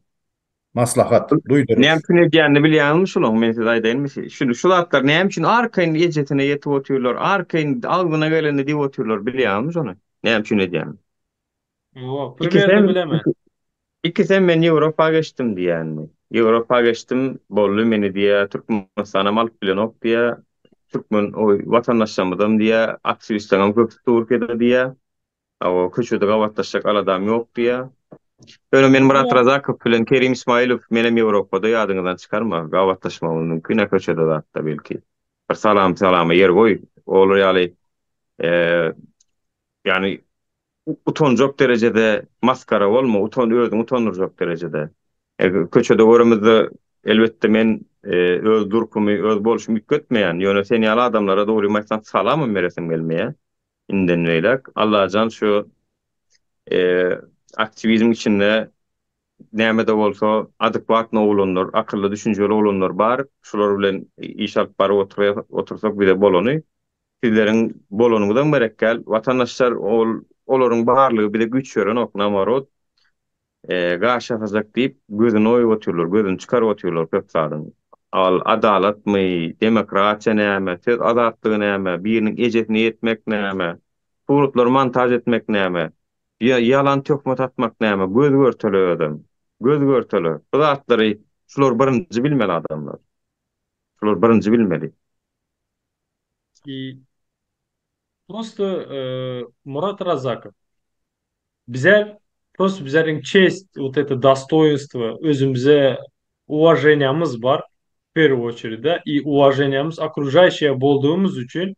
Maslahat, duýduryş. Näme üçin edýänini bilýäňizmi şulaň, men size aýdaýynmy, şu şu zatlar näme üçin arkaýyn ejesine ýetip otyrlar, arkaýyn agzyna gelenini diýip otyrlar bilýäňizmi şony? Näme üçin edýänini? Ýok, primerno bilemen. Ikisem men Ýewropa geçdim diýýänini. Ýewropa geçdim, boldy meni diýýä, Türkmenistanam alyp bilenok diýýä, türkmen o watandaşlarymyzam diýýä, aktiwistleriňem köpüsi Türkiýede diýýä. Hawa, köçede gabatlaşjak aladam ýok diýýär. Ýöne men Myrat Razakow bilen Kerim Ismailow menem Ýewropada ýadyňyzdan çykarma, gabatlaşmagymyz mümkin-ä köçede zatda belki. Bir salam salama ýer goý. Olar ýaly ýagny utanjak derejede masgara bolma, utan özüňi utandyrjak derejede. Köçede göremizde elbetde men öz durkumy, öz bolşumy üýtgetmeýän. Ýöne sen ýaly adamlara dogrymy aýtsam salamam beresim gelmeýär. Inden beýläk Allajan şu aktiwizm içinde näme-de bolsa adekwatny oglanlar, akylly düşünjeli oglanlar bar. Şular bilen iş alyp baryp otursak bize bolany. Sizleriň bolanyňyzam gerek däl. Watandaşlar ol olaryň barlygy bize güýç berenok, naborot. Gaş ýasajak diýip, gözüni oýup otyrlar, gözüni çykaryp otyrlar köp zadyň. Al, adalatmy, demokratiýa näme, söz azatlygy näme, biriniň ejesine ýetmek näme, suratlary montaž etmek näme, ýa ýalan töhmet atmak näme, göz görtele özem. Göz görtele. Bu zatlary şular birinji bilmeli adamlar. Şular birinji bilmeli. I prosto Murat Razakow Bizler prosto bizleriň çest wot eto dostoýinstwo özümize uwaženiýamyz bar w perwu oçerid da i uwaženiýamyz okružaýşiýa boldugymyz üçin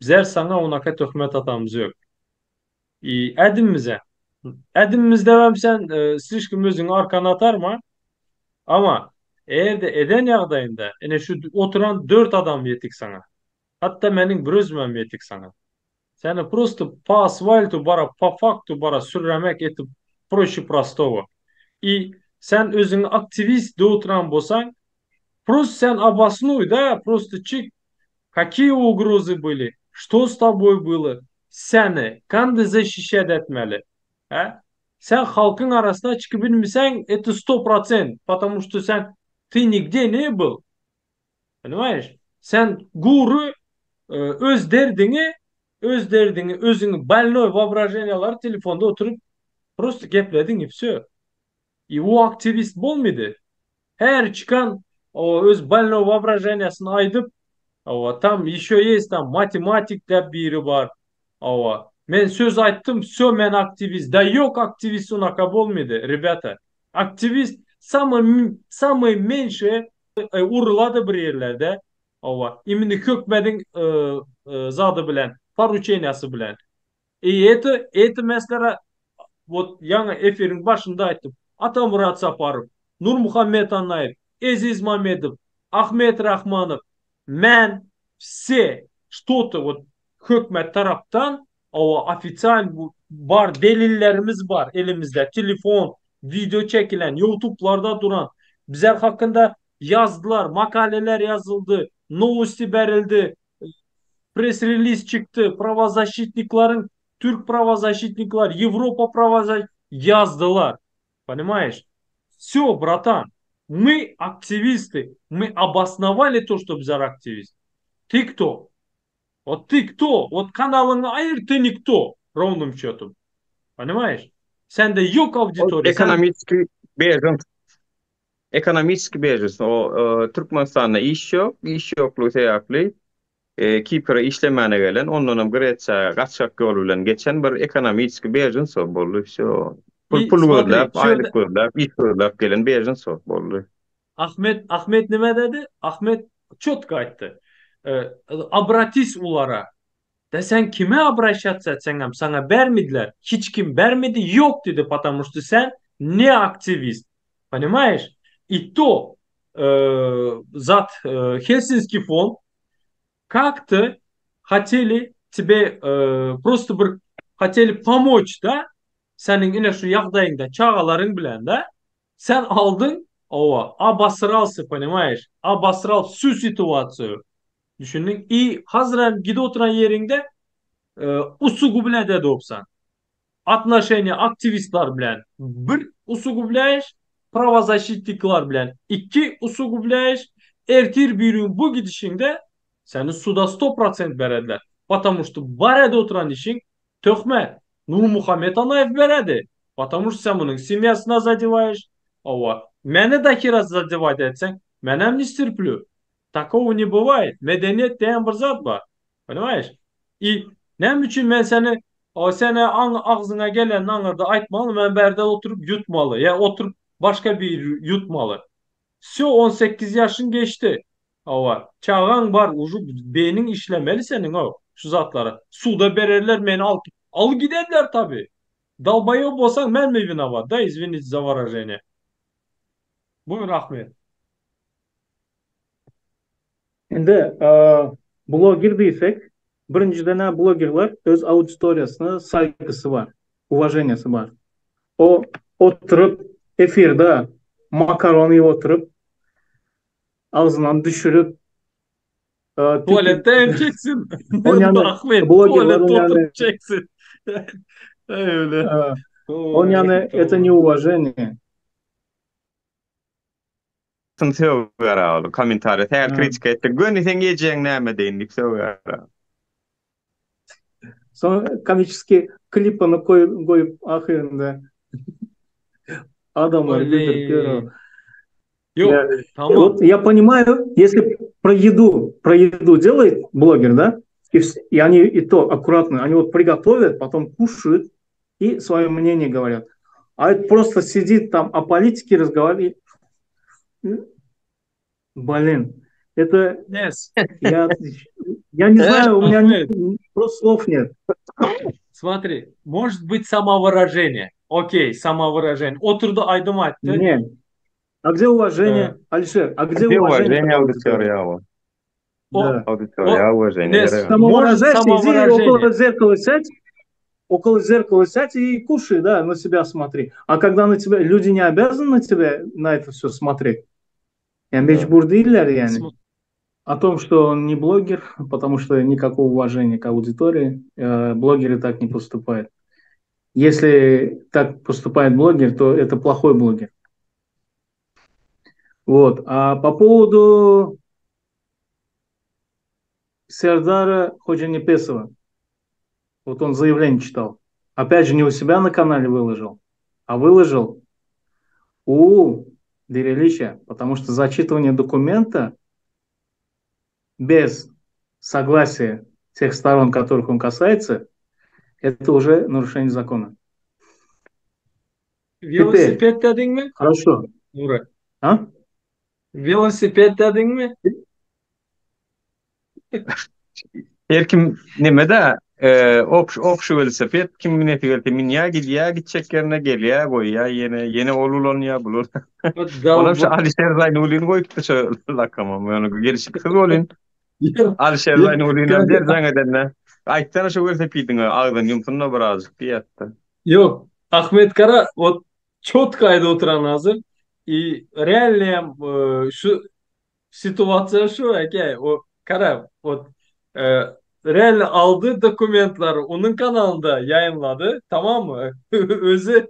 bizler saňa onaka töhmet atamyz ýok. I ädimimize ädimimizdewem sen slişkom özüňi arkana atarma ama eger-de eden ýagdaýynda ine şu oturan dört adam ýetik saňa. Hatda meniň bir özümem ýetik saňa. Seni prosto po asfaltu bara po faktu bara sürremek etip proşi prostogo. I sen özüňi aktiwist diýip oturan bolsaň prosto sen obosnuý da prosto çyk kakiýe ugrozy byli što s toboý bylo seni kandy zaşişat etmeli hä sen halkyň arasyna çykyp bilmeseň eto sto prosent potomu što sen ty nigde ne byl Ponimaýeş? Sen gury öz derdiňi, öz derdiňi, özüňi bolnoý woobraženiýalary telefonda oturyp prosto geplediň i wsё. I u aktiwist bolmydy. Her çykan öz bolnoý woobraženiýasyny aýdyp, hawa, tam ýeşo ýest tam matematik däp biri bar. Hawa, men söz aýtdym, wsё men aktiwist. Da ýok aktiwist unaka bolmydy, rebýata. Aktiwist samyý samyý menşe Urulady bir ýerlerde. Hawa. Imini hökmediň zady bilen, poruçeniýasy bilen. I eto, eto meslere wot ýaňy efiriň başynda aýtdym. Atamyrat Saparow, Nurmuhammet Annaýew, Eziz Mamedow, Ahmet Rahmanow, men, wse, şto-to wot hökmet tarapdan hawa ofisial bar delillerimiz bar elimizde telefon, wideo çekilen, ýutublarda duran bizler hakynda ýazdylar, makaleler ýazyldy, nowosti berildi, press release çykdy, prawozaşitnikleriň türk prawozaşitnikler, ýewropa prawoza ýazdylar. Понимаешь? Все, братан, мы активисты, мы обосновали то, что bizler aktiwist. Ты кто? Вот ты кто? Вот kanalyňy aýyr, ты никто, ровным счетом. Понимаешь? Sende ýok auditoriýa. Ekonomiski bežen ekonomiski bežen o Türkmenistanda iş ýok, iş ýoklugy sebäpli Kipre işlemäne gelen, ondanam Gresiýa gaçgak ýol bilen geçen bir ekonomiski bežen boldy. Wsё. Pul pul gözläp, aýlyk gözläp, iş gözläp gelen bežen boldy. Ahmet Ahmet nime dedi? Ahmet çotko aýtdy. Obratись ulara. Da sen kime obraşatsa etseňem saňa bermediler. Hiç kim bermedi ýok dedi потому что sen ne aktiwist. Понимаешь? И то zat Helsinski fond как-то хотели тебе просто bir хотели pomoç da seniň ine şu ýagdaýyňda çagalaryň bilen da Sen aldyň, hawa, obosralsy, ponimaýeş, obosral wsю situasiýu. Düşündiň? I hazyrem gidip oturan ýeriňde usugublet edopsan. Otnoşeniýa aktiwistler bilen bir usugubläýiş, prawozaşitnikler bilen ikki usugubläýiş, ertir birigün bu gidişiňde seni suda sto prosent berediler. Potomu şto bar edip oturan işiň Töhmet. Nurmuhammet Anaýew beredi. Potomu şto sen munuň semýasyna zadewaýyş. Hawa. Meni dahera zadewaýt etseň, menem ne sterplýu. Takowo ne bywaýet. Medeniýet diýen bir zat bar. Ponimaýeş? I näme üçin men seni sene aň agzyňa gelenini aňyrda aýtmaly, men bärde oturyp ýutmaly ýa oturyp başga biri ýutmaly. Wsýo 18 ýaşyň geçdi. Hawa, çagaň bar ujy beýniň işlemeli seniň o şu zatlara. Suda bererler meni al al giderler tabi. Dalbaýob bolsaň menmi winowat da izwinite za wyraženiýe. Buýur Ahmet. Indi bloger diýsek, birinjiden-ä blogerler öz auditoriýasyna saýgysy bar, uwaženiýasy bar. O oturyp efirde makaron iýip oturyp agzyndan düşürip Tualetde hem çeksin. Ahmet, tualetde oturyp çeksin. Öyle. On ýany это не уважение. Sen sögýär ol kommentariýa sähel kritika etdi. Göni seň ejeň näme deýin diýip sögýär. Soň komический klipini goýup ahyrynda adamlary güldürip ýör. Ýok, tamam. Вот я понимаю, если про еду, про еду делает блогер, да, и, и они и то аккуратно, они вот приготовят, потом кушают и свое мнение говорят. А это просто сидит там о политике разговаривает. Блин, это... Yes. Я, я не знаю, у меня не, просто слов нет. Смотри, может быть самовыражение. Окей, самовыражение. Oturdy aýdym aýtdy. Нет. А где уважение, Алишер? А где, где уважение? Уважение аудитория? Да. Auditoriýa уважение. Самовыражайся, иди около зеркала сядь, около зеркала сядь и кушай, да, на себя смотри. А когда на тебя, люди не обязаны на тебя, на это все смотреть. Ýa mejbur däller ýagny. О том, что он не блогер, потому что никакого уважения к аудитории, блогеры так не поступают. Если так поступает блогер, то это плохой блогер. Вот. А по поводу Сердара Ходжанепесова, вот он заявление читал. Опять же, не у себя на канале выложил, а выложил у Дерелича, потому что зачитывание документа без согласия тех сторон, которых он касается, это уже нарушение закона. Welosiped diýdiňmi? Хорошо. Nury. А? Welosiped diýdiňmi? Her kim neme-de, obş obşy welosiped kim münesi gelse münýär, gidýär, gitjek ýerine gelýär, goýýar ýene, ýene ol ulanýar, bul Olam şu Alişer Zaýnulin goýupdy şo lakamam, ýöne gelşiksiz welin. Alişer Zaýnulinem der jaň edende, aýtsana şu welosipediňe agzyny ýumsun-da birazjyk diýýärdi. Ýok, Ahmet Kara wot çotko aýdyp oturan hazir i realnyýam şu Situasiýa şu eke, o gara, ot realno aldy dokumentlary onuň kanalynda ýaýynlady, tamammy? Özi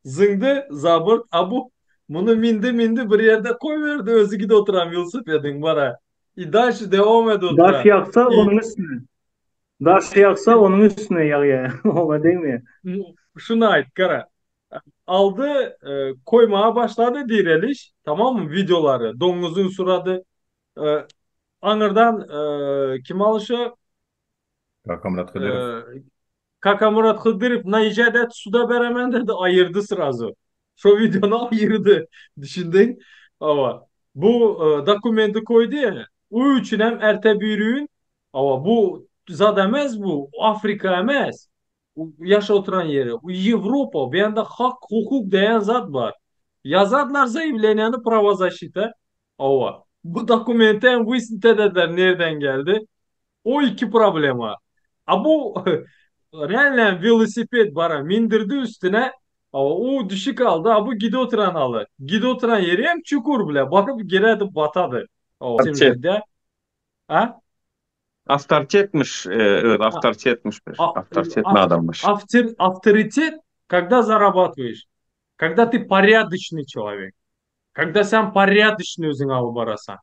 Zyňdy zaburt, a bu muny mindi mindi bir ýerde koýberdi özi gidip oturan welosipediň bara. I dalşi dewam edip Daş oturan. ýagsa I onuň üstüne. Daş ýagsa onuň üstüne ýagýar. Oňa degmeýär. Şuny aýt gara. Aldy koýmaga başlady direliş tamammy wideolary doňňuzyň surady aňyrdan kim alyşy Kakamyrat Hydyrow. Kakamyrat Hydyrow naýjat et suda beremen dedi aýyrdy srazu. Şo wideony aýyrdy. Düşündiň? Hawa. Bu dokumenti koýdy. U üçinem erte birigün hawa bu zat emes bu Afrika emes. Ýaşap oturan ýeri. Bu Ýewropa. Bu ýanda hak, hukuk diýen zat bar. Ýazarlar zaýawleniýany prawozaşita. Hawa. Bu dokumenti hem wyýsnit edediler nirden geldi. O iki problema. A bu realno welosiped bara mindirdi üstüne. Hawa o düşük aldy. A bu gidip oturan aly. Gidip oturan ýeri hem çukur bile. Baryp giredi batady. Hawa. A? Awtoritetmiş, öz awtoritetmiş bir. Awtoritetli adammış. Awtoritet, когда zarabатываешь, когда ты порядочный человек, когда sen porядочный özüňi alyp barasaň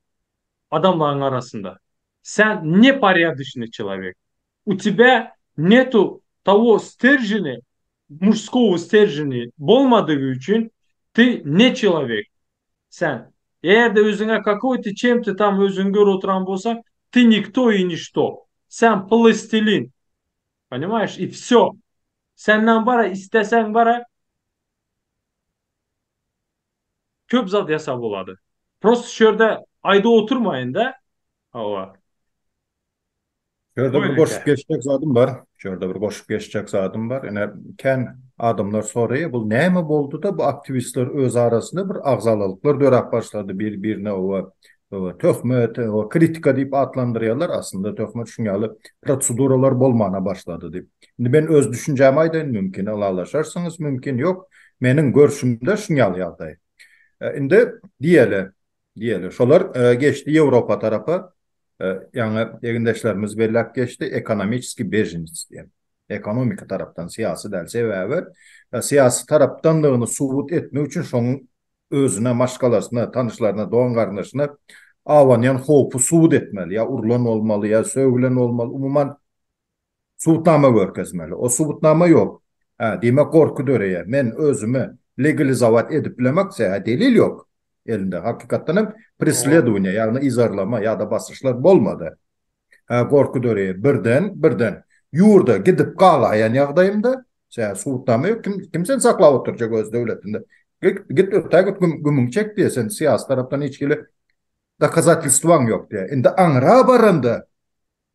adamlaryň arasynda. Sen ne porядочный человек. U тебя netu того stержени, mужского stержени bolmadygy üçin ty ne человек. Sen eger-de özüňe kakoý-to çem-to tam özüňi görüp oturan bolsaň, ty nikto i niçto. Sen plastilin. Ponimaýeş? I wsё. Senden bara isteseň bara köp zat ýasap bolady. Prosto şu ýerde aýdyp oturmaýyn-da. Hawa. Şu ýerde bir goşup geçjek zadym bar. Şu ýerde bir goşup geçjek zadym bar. Ine, kän adamlar soraýar, bu näme boldy-da bu aktiwistler öz arasynda bir agzalalyklar döräp başlady, bir-birine oba töhmet, oba kritika diýip atlandyrýarlar, aslynda töhmet şuň ýaly proseduralar bolmana başlady diýip. Indi men öz düşünjämi aýdaýyn, mümkin ylalaşarsyňyz, mümkin ýok. Meniň görşümde şuň ýaly ýagdaý. Indi diýeli, diýeli, şolar geçdi Ýewropa tarapa, Ýaňy egindeşlerimiz belläp geçdi, ekonomiçeskiý beženic diýen. Ekonomika tarapdan, syýasy däl. Sebäbi syýasy tarapdandygyny subut etmek üçin şonuň özüne, maşgalasyna, tanyşlaryna, dogan-garyndaşyna abanýan howpy subut etmeli. Ýa urlan bolmaly, ýa sögülen bolmaly, umuman Subutnama görkezmeli. O subutnama ýok. Hä, diýmek gorky döreýär. Men özümi legalizowat edip bilemok, sebäbi delil ýok elinde. Hakykatdan hem presledowaniýe, ýagny yzarlama ýa-da basyşlar bolmady. Hä, gorky döreýär. Birden, birden ýurda gidip galaýan ýagdaýymda, sebäbi subutnama ýok, kim, kim seni saklap oturjak öz döwletinde? Git, git ötägit git, gümüňi çek diýýär, sen syýasy tarapdan hiç hili dokazatelstwaň ýok diýýär. Indi aňra baranda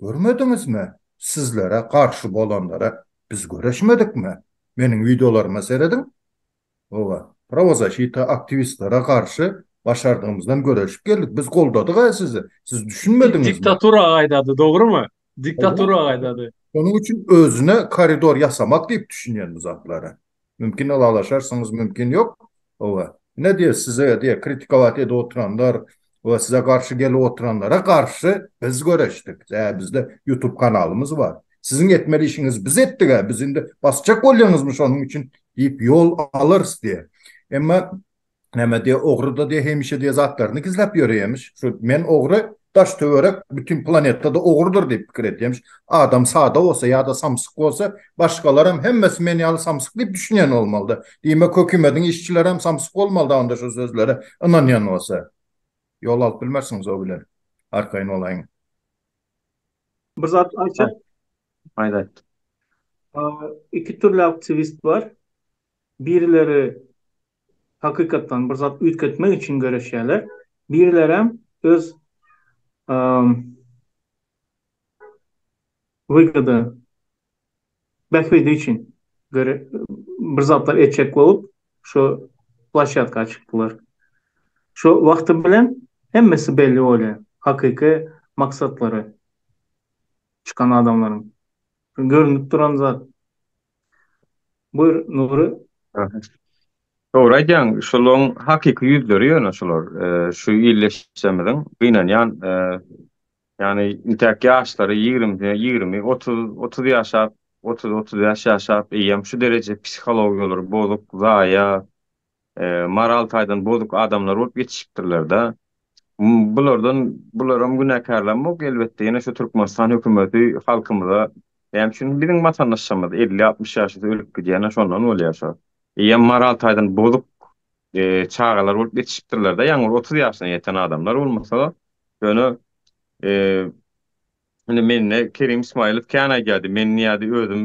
Görmediňizmi? Sizlere garşy bolanlara biz göreşmedikmi? Meniň wideolaryma serediň. Oba, prawozaşita aktiwistlere garşy başardygymyzdan göreşip geldik. Biz goldadyg-a sizi. Siz düşünmediňizmi? Diktatura gaýdady, dogrymy? Diktatura gaýdady. Şonuň üçin özüne koridor ýasamak diýip düşünýän bu zatlara. Mümkin ylalaşarsyňyz, mümkin ýok. Hawa. Ne diýer size diýer kritikowat edip oturanlar we size garşy gelip oturanlara garşy biz göreşdik. Sä bizde YouTube kanalymyz bar. Siziň etmeli işiňizi biz etdik-ä, biz indi basjak bolýaňyzmy şonuň üçin diýip ýol alarys diýer. Emma Näme diýýär, ogry-da diýýär, hemişe diýýär, zatlaryny gizläp ýörýärmiş. Şu men ogry, daş-töwerek, bütin planeta-da ogrudyr diýip pikir edýärmiş. Adam sada bolsa ýa-da samsyk bolsa, başgalaram hemmesi men ýaly samsyk diýip düşünýän bolmaly-da. Diýmek, hökümediň işçilerem samsyk bolmaly-da onda şu sözlere ynanýan bolsa. Ýol alyp bilmersiňiz o bilen. Arkaýyn bolaýyň. Bir zat aýtjak. Aýt, aýt. Iki türli aktiwist bar. Birileri hakykatdan bir zat üýtgetmek üçin göreşýärler. Birilerem öz wygoda, bähbidi üçin bir zatlar etjek bolup şu ploşadka çykdylar. Şu wagty bilen hemmesi belli bolýar, hakyky maksatlary çykan adamlaryň. Görünip duran zat. Buyur Nury. Dogry aýdýaň, şolaň hakyky ýüzleri ýöne şular. Şu illeşjemiziň gynanýan, ýagny intäk ýaşlary ýigrimisi, 20, 30, 30 ýaşap. 30-35 ýaşap eýýäm şu dereje psihologiýalary bozuk, zaýa, moral taýdan bozuk adamlar bolup ýetişipdirler-de. Bulardan bularam günäkärlenmok elbetde ýene şu Türkmenistan hökümeti halkymyza näme üçin biziň watandaşlarymyz 50-60 ýaşda ölüp gidýänler şondan bolýar şo. Eýýäm moral taýdan bozuk çagalar bolup ýetişipdirler-de ýaňy bir 30 ýaşyna ýeten adamlar bolmasa ýöne Indi mende Kerim Ismaýylow kän aýdýardy, men diýýärdi özüm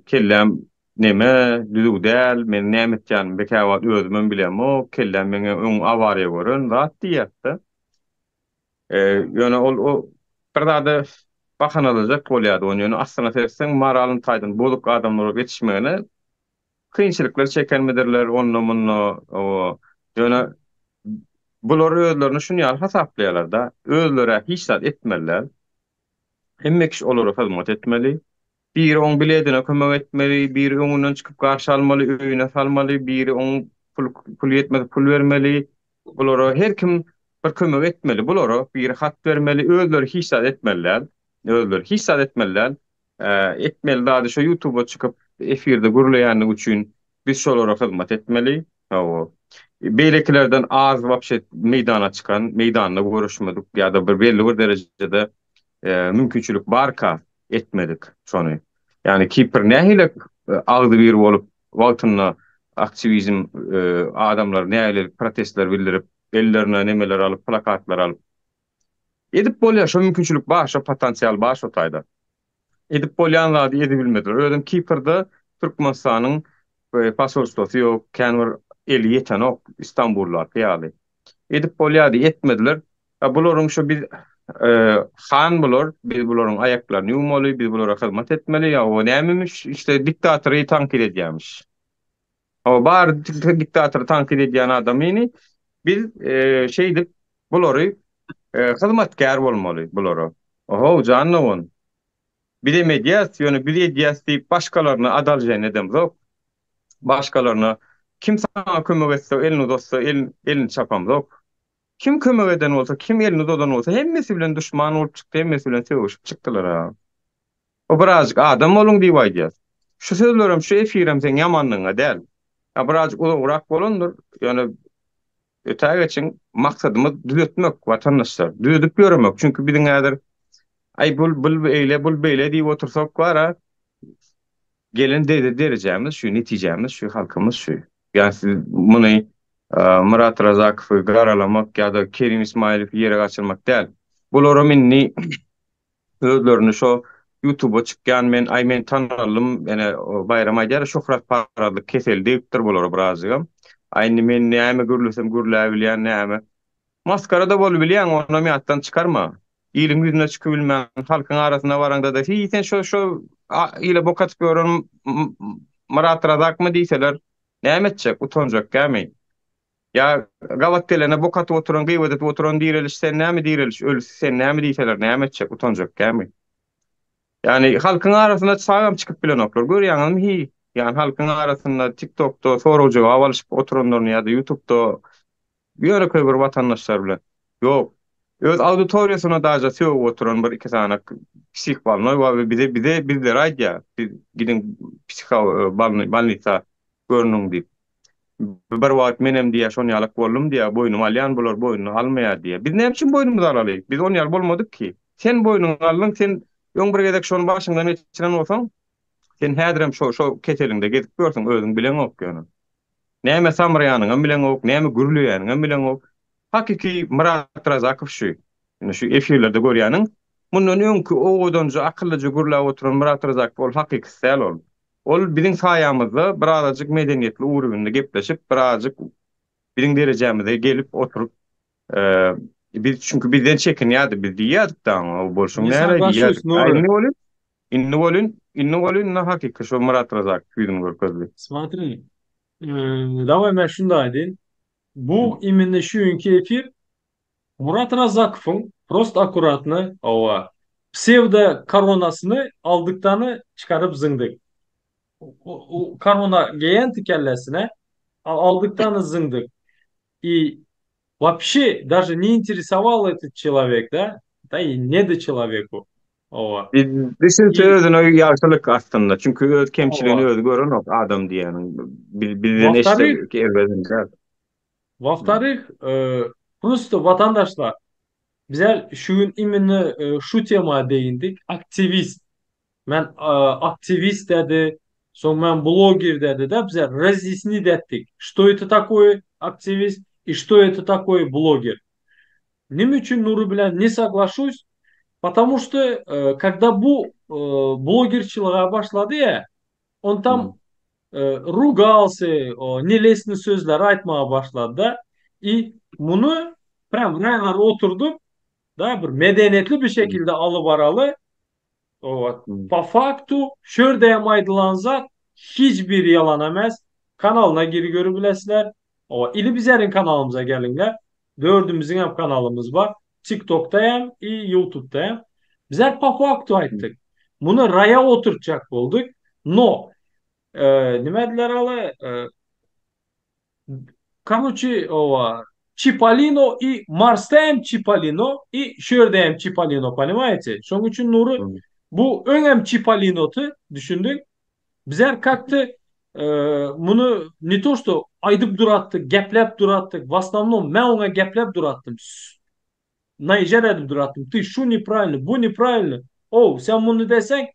kelläm neme, düzüw däl, men näme etýänimi käwagt özümem bilemok, kelläm meňe öň awariýa gören zat diýýärdi-de. Ýöne ol o bir zada bahanalajak bolýardy ony, ýöne aslyna seretseň moralyny taýdan bozuk adamlar bolup ýetişmegine kynçylyklar çekenmidirler onda-munda, oba. Ýöne bular özlerini şuny ýaly hasaplaýarlar-da, özleri-ä hiç zat etmeli däl. Hemme kişi olara hyzmat etmeli. Biri oň biledine kömek etmeli, biri öňünden çykyp garşy almaly, öýüne salmaly, biri oň pul pul ýetmese pul bermeli. Bulara her kim bir kömek etmeli. Bulara biri hat bermeli, özleri hiç zat etmeli däl. Özleri hiç zat etmeli däl. Etmeli zady şo ýutuba çykyp efirde gürleýänligi üçin biz şolara hyzmat etmeli. Hawa. Beýlekilerden az wapşe meýdana çykan, meýdanda görüşmedik ýa-da bir belli bir derejede mümkinçilik barka etmedik şony. Ýagny Kipr nähili agzybir bolup wagtynda aktiwizm adamlar nähili protestler bildirip, ellerine nemeler alyp, plakatlar alyp Edip bolýar, şo mümkinçilik bar, şo potansial bar şo taýda. Edip bolýan zady edibilmediler. Özem Kiprde Türkmenistanyň posolstwosy ýok, kän bir eli ýetenok Istanbuldaky ýaly. Edip bolýardy, etmediler. A bularyň şo biz han bular, biz bularyň aýaklaryny ýuwmaly, biz bulara hyzmat etmeli, ýa o nämemiş, işte diktatory tankyt edýärmiş. Hawa, bar diktatory tankyt edýän adamyny biz şeýdip bulary hyzmatkär bolmaly bulara. Ohow, jan dogan. Bizem edýäs, ýöne biz edýäs diýip başgalaryna adalženiýa edemzok. Başgalaryna kim saňa kömek etse, elini uzatsa, elini çapamzok. Kim kömek eden bolsa, kim elini uzadan bolsa hemmesi bilen duşman bolup çykdy, hemmesi bilen sögüşip çykdylar. O birazjyk adam boluň diýip aýdýas. Şu sözlerem şu efirem seň ýamanlygyňa däl. Ýa birazjyk uzagrak bolandyr, ýöne ötä geçiň, maksadymyz düzetmek watandaşlar, düzedip ýöremek, çünki biziň häzir aý bul bul eýle bul beýle diýip otursak bara gelen derejämiz şu, netijämiz şu, halkymyz şu. Ýa siz muny Myrat Razakowy garalamak ýa-da Kerim Ismaýylowy ýere gaçyrmak däl. Bularam indi özlerini şo ýutuba çykýan men aý men tanaldym ene Baýram aýdýar şöhratparazlyk keseli degipdir bulara birazjygam aý indi men näme gürlesem gürläbilýän näme masgarada bolubilýäň onam ýatdan çykarma iliň ýüzüne çykybilmän halkyň arasyna baraňdada hiý sen şo şo ile bok atyp ýören Myrat Razakmy diýseler näme etjek utanjak gämi Ýa gabat gelene bok atyp oturan, gybat edip oturan direliş sen näme direliş ölüsi sen näme diýseler näme etjek utanjak kämi? Ýani halkyň arasyna sagam çykyp bilenoklar görýäňizmi hi ýani halkyň arasynda tik tokda sorag jogap alyşyp oturanlaryny ýa-da ýutubda ýönekeý bir watandaşlar bilen ýok öz auditoriýasyna daže sögüp oturan bir iki sany psih bolnoý bar we bize bize bizlere aýdýar siz gidiň psiho bolnisa görüniň diýip. Bir wagt menem diýýär, şon ýalak boldum diýýär, boýnuma alýan bular boýnuna almaýar diýýär. Biz näme üçin boýnumyza alaly? Biz on ýaly bolmadyk ki. Sen boýnuňa aldyň, sen öň bir gezek şony başyňdan geçiren bolsaň, sen häzirem şo şo keseliňde gezip ýörsüň, özüň bileňok ýöne. Näme samraýanyňam bileňok, näme gürleýäniňem bileňok. Hakyky Myrat Razakow şu. Indi şu efirlerde görýäniň, mundan öňki owadanja, akyllyja gürläp oturan Myrat Razakow ol hakykysy däl ol. Ol biziň saýamyzda birazajyk medeniýetli ugrubynda gepleşip, birazajyk biziň derejämize gelip oturyp, biz çünki bizden çekinýärdi, biz diýýärdik-de oňa, o bolşuň Ne näle soglasuýs, diýýärdik. A Nury. indi welin, indi welin, indi welin ine hakyky şo Myrat Razakow ýüzüni görkezdi. Smotri, daway men şuny da aýdaýyn. Bu imенно şu günki efir Murat Razakowyň prost akkuratny, hawa, psewdo koronasyny aldyktany çykaryp zyňdyk. O korona geýendi kellesine, aldyktany zyňdyk. I wapşe daže ne interesoval etot çelowek, da, da i ne do çeloweku. Owa. Düşünse özüne ýagşylyk aslynda. Çünki öz kemçiligini özi görenok adam diýýäniň. Bizden eşitse erbedem däl. Во-вторых, prosto watandaşlar, bizler şu gün imенно şu tema değindik. Aktiwist. Men aktiwist dedi, soň men bloger dedi de bize razýasnit etdik. Что это такое aktiwist и что это такое bloger. Nime üçin Nury bilen ne soglашусь? Потому что когда bu blogerçilige başlady ya, on tam rugalsy, nelesny sözleri aýtmaga başlady da i muny prям raýlara oturdyp da bir medeniýetli bir şekilde alyp baraly. Owa, po faktu şu ýerde hem aýdylan zat hiç bir ýalan emes. Kanalyna gir görüp bilesizler. Owa, ili bizeriň kanalymyza geliňler. Dördümiziň hem kanalymyz bar. TikTokda hem i YouTubeda hem. Bizler po faktu aýtdyk. Muny raýa oturtjak bolduk. No, nime diýler aly, Karoçi, owa, Çipolino i Marsda hem Çipolino i şu ýerde hem Çipolino, ponimaýete? Şonuň üçin Nury bu öň hem Çipolinoty, düşündiň? Bizler kakto muny ne to što aýdyp duratdyk, gepläp duratdyk, w osnovnom men oňa gepläp duratdym. Naýjar edip duratdym. Ty şu nepravilno, bu nepravilno. Ow, sen muny deseň,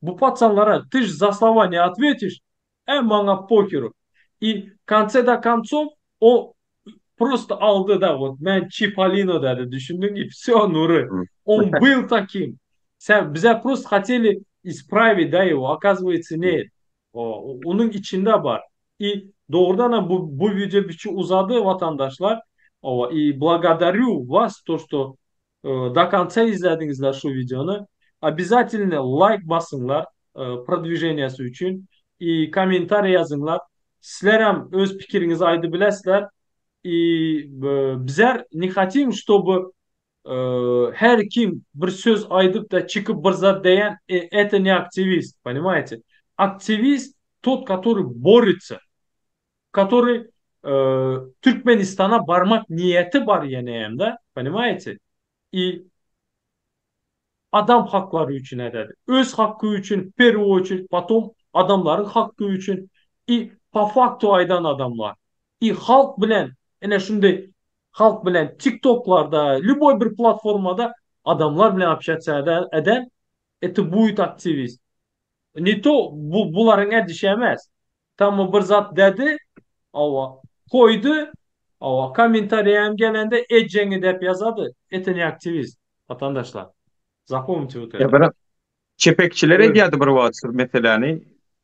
bu pacanlara ty ж za slova ne otvetiš, E maňa poheru. I konce da koncow o prosto aldy da wot men Çipolino dedi düşündiň i vsyo Nury. On byl takim. Sen bize prosto hoteli ispravit da ego okazywaýtsa net. Onuň içinde bar. I dogrudanam bu bu wideo biçi uzady watandaşlar. Owa i blagodarýu was to što do konca izlediňizler şu wideony. Obязательно laýk basyňlar prodwiženiýasy üçin i kommentariý ýazyňlar. Sizlerem öz pikiriňizi aýdyp bilesizler. I bizler ne hatim ştoby her kim bir söz aýdyp da çykyp bir zat diýen это ne aktiwist, ponimaýete. Aktiwist tot kotoryý borится. Kotoryý Türkmenistana barmak niýeti bar ýeneýem da, ponimaýete. I adam haklary üçin ededi. Öz haky üçin w perwu oçerit, potom adamlaryň haky üçin i po faktu aýdan adamlar. I halk bilen ine şunday halk bilen tiktoklarda, lýuboý bir platformada adamlar bilen obşatsiýa eden eto buýt aktiwist. Ne to bu bularyň edişi emes. Tamam bir zat dedi, hawa, koýdy, hawa, kommentariýa hem gelende ejeňi dep ýazady, eto ne aktiwist, watandaşlar. Zapomnite wot eto. Ýa bir çepekçiler edýärdi bir wagt şu meseläni.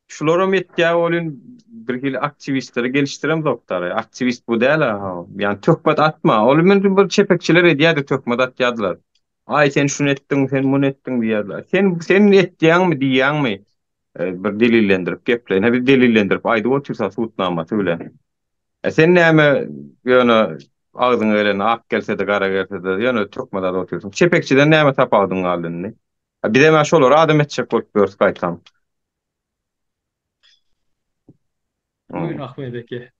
Şularam etýär welin bir hili aktiwistleri gelişdiremzokdar. Aktiwist bu däl-ä. Ýani töhmet atma. Ol men bir çepekçiler edýärdi töhmet atýardylar. Aý sen şuny etdiň, sen muny etdiň diýýärdiler. Sen sen etýäňmi diýýäňmi? Bir delillendirip geple. Ine biz delillendirip aýdyp otyrsak subutnamasy bilen. E sen näme ýöne agzyňa geleni ak gelse-de gara gelse-de ýöne töhmet adyp otyrsyň. Çepekçiden näme tapawudyň galdy indi? Bizem-ä şolary adam etjek bolup ýörüs gaýtam. Buyur Ahmet eke.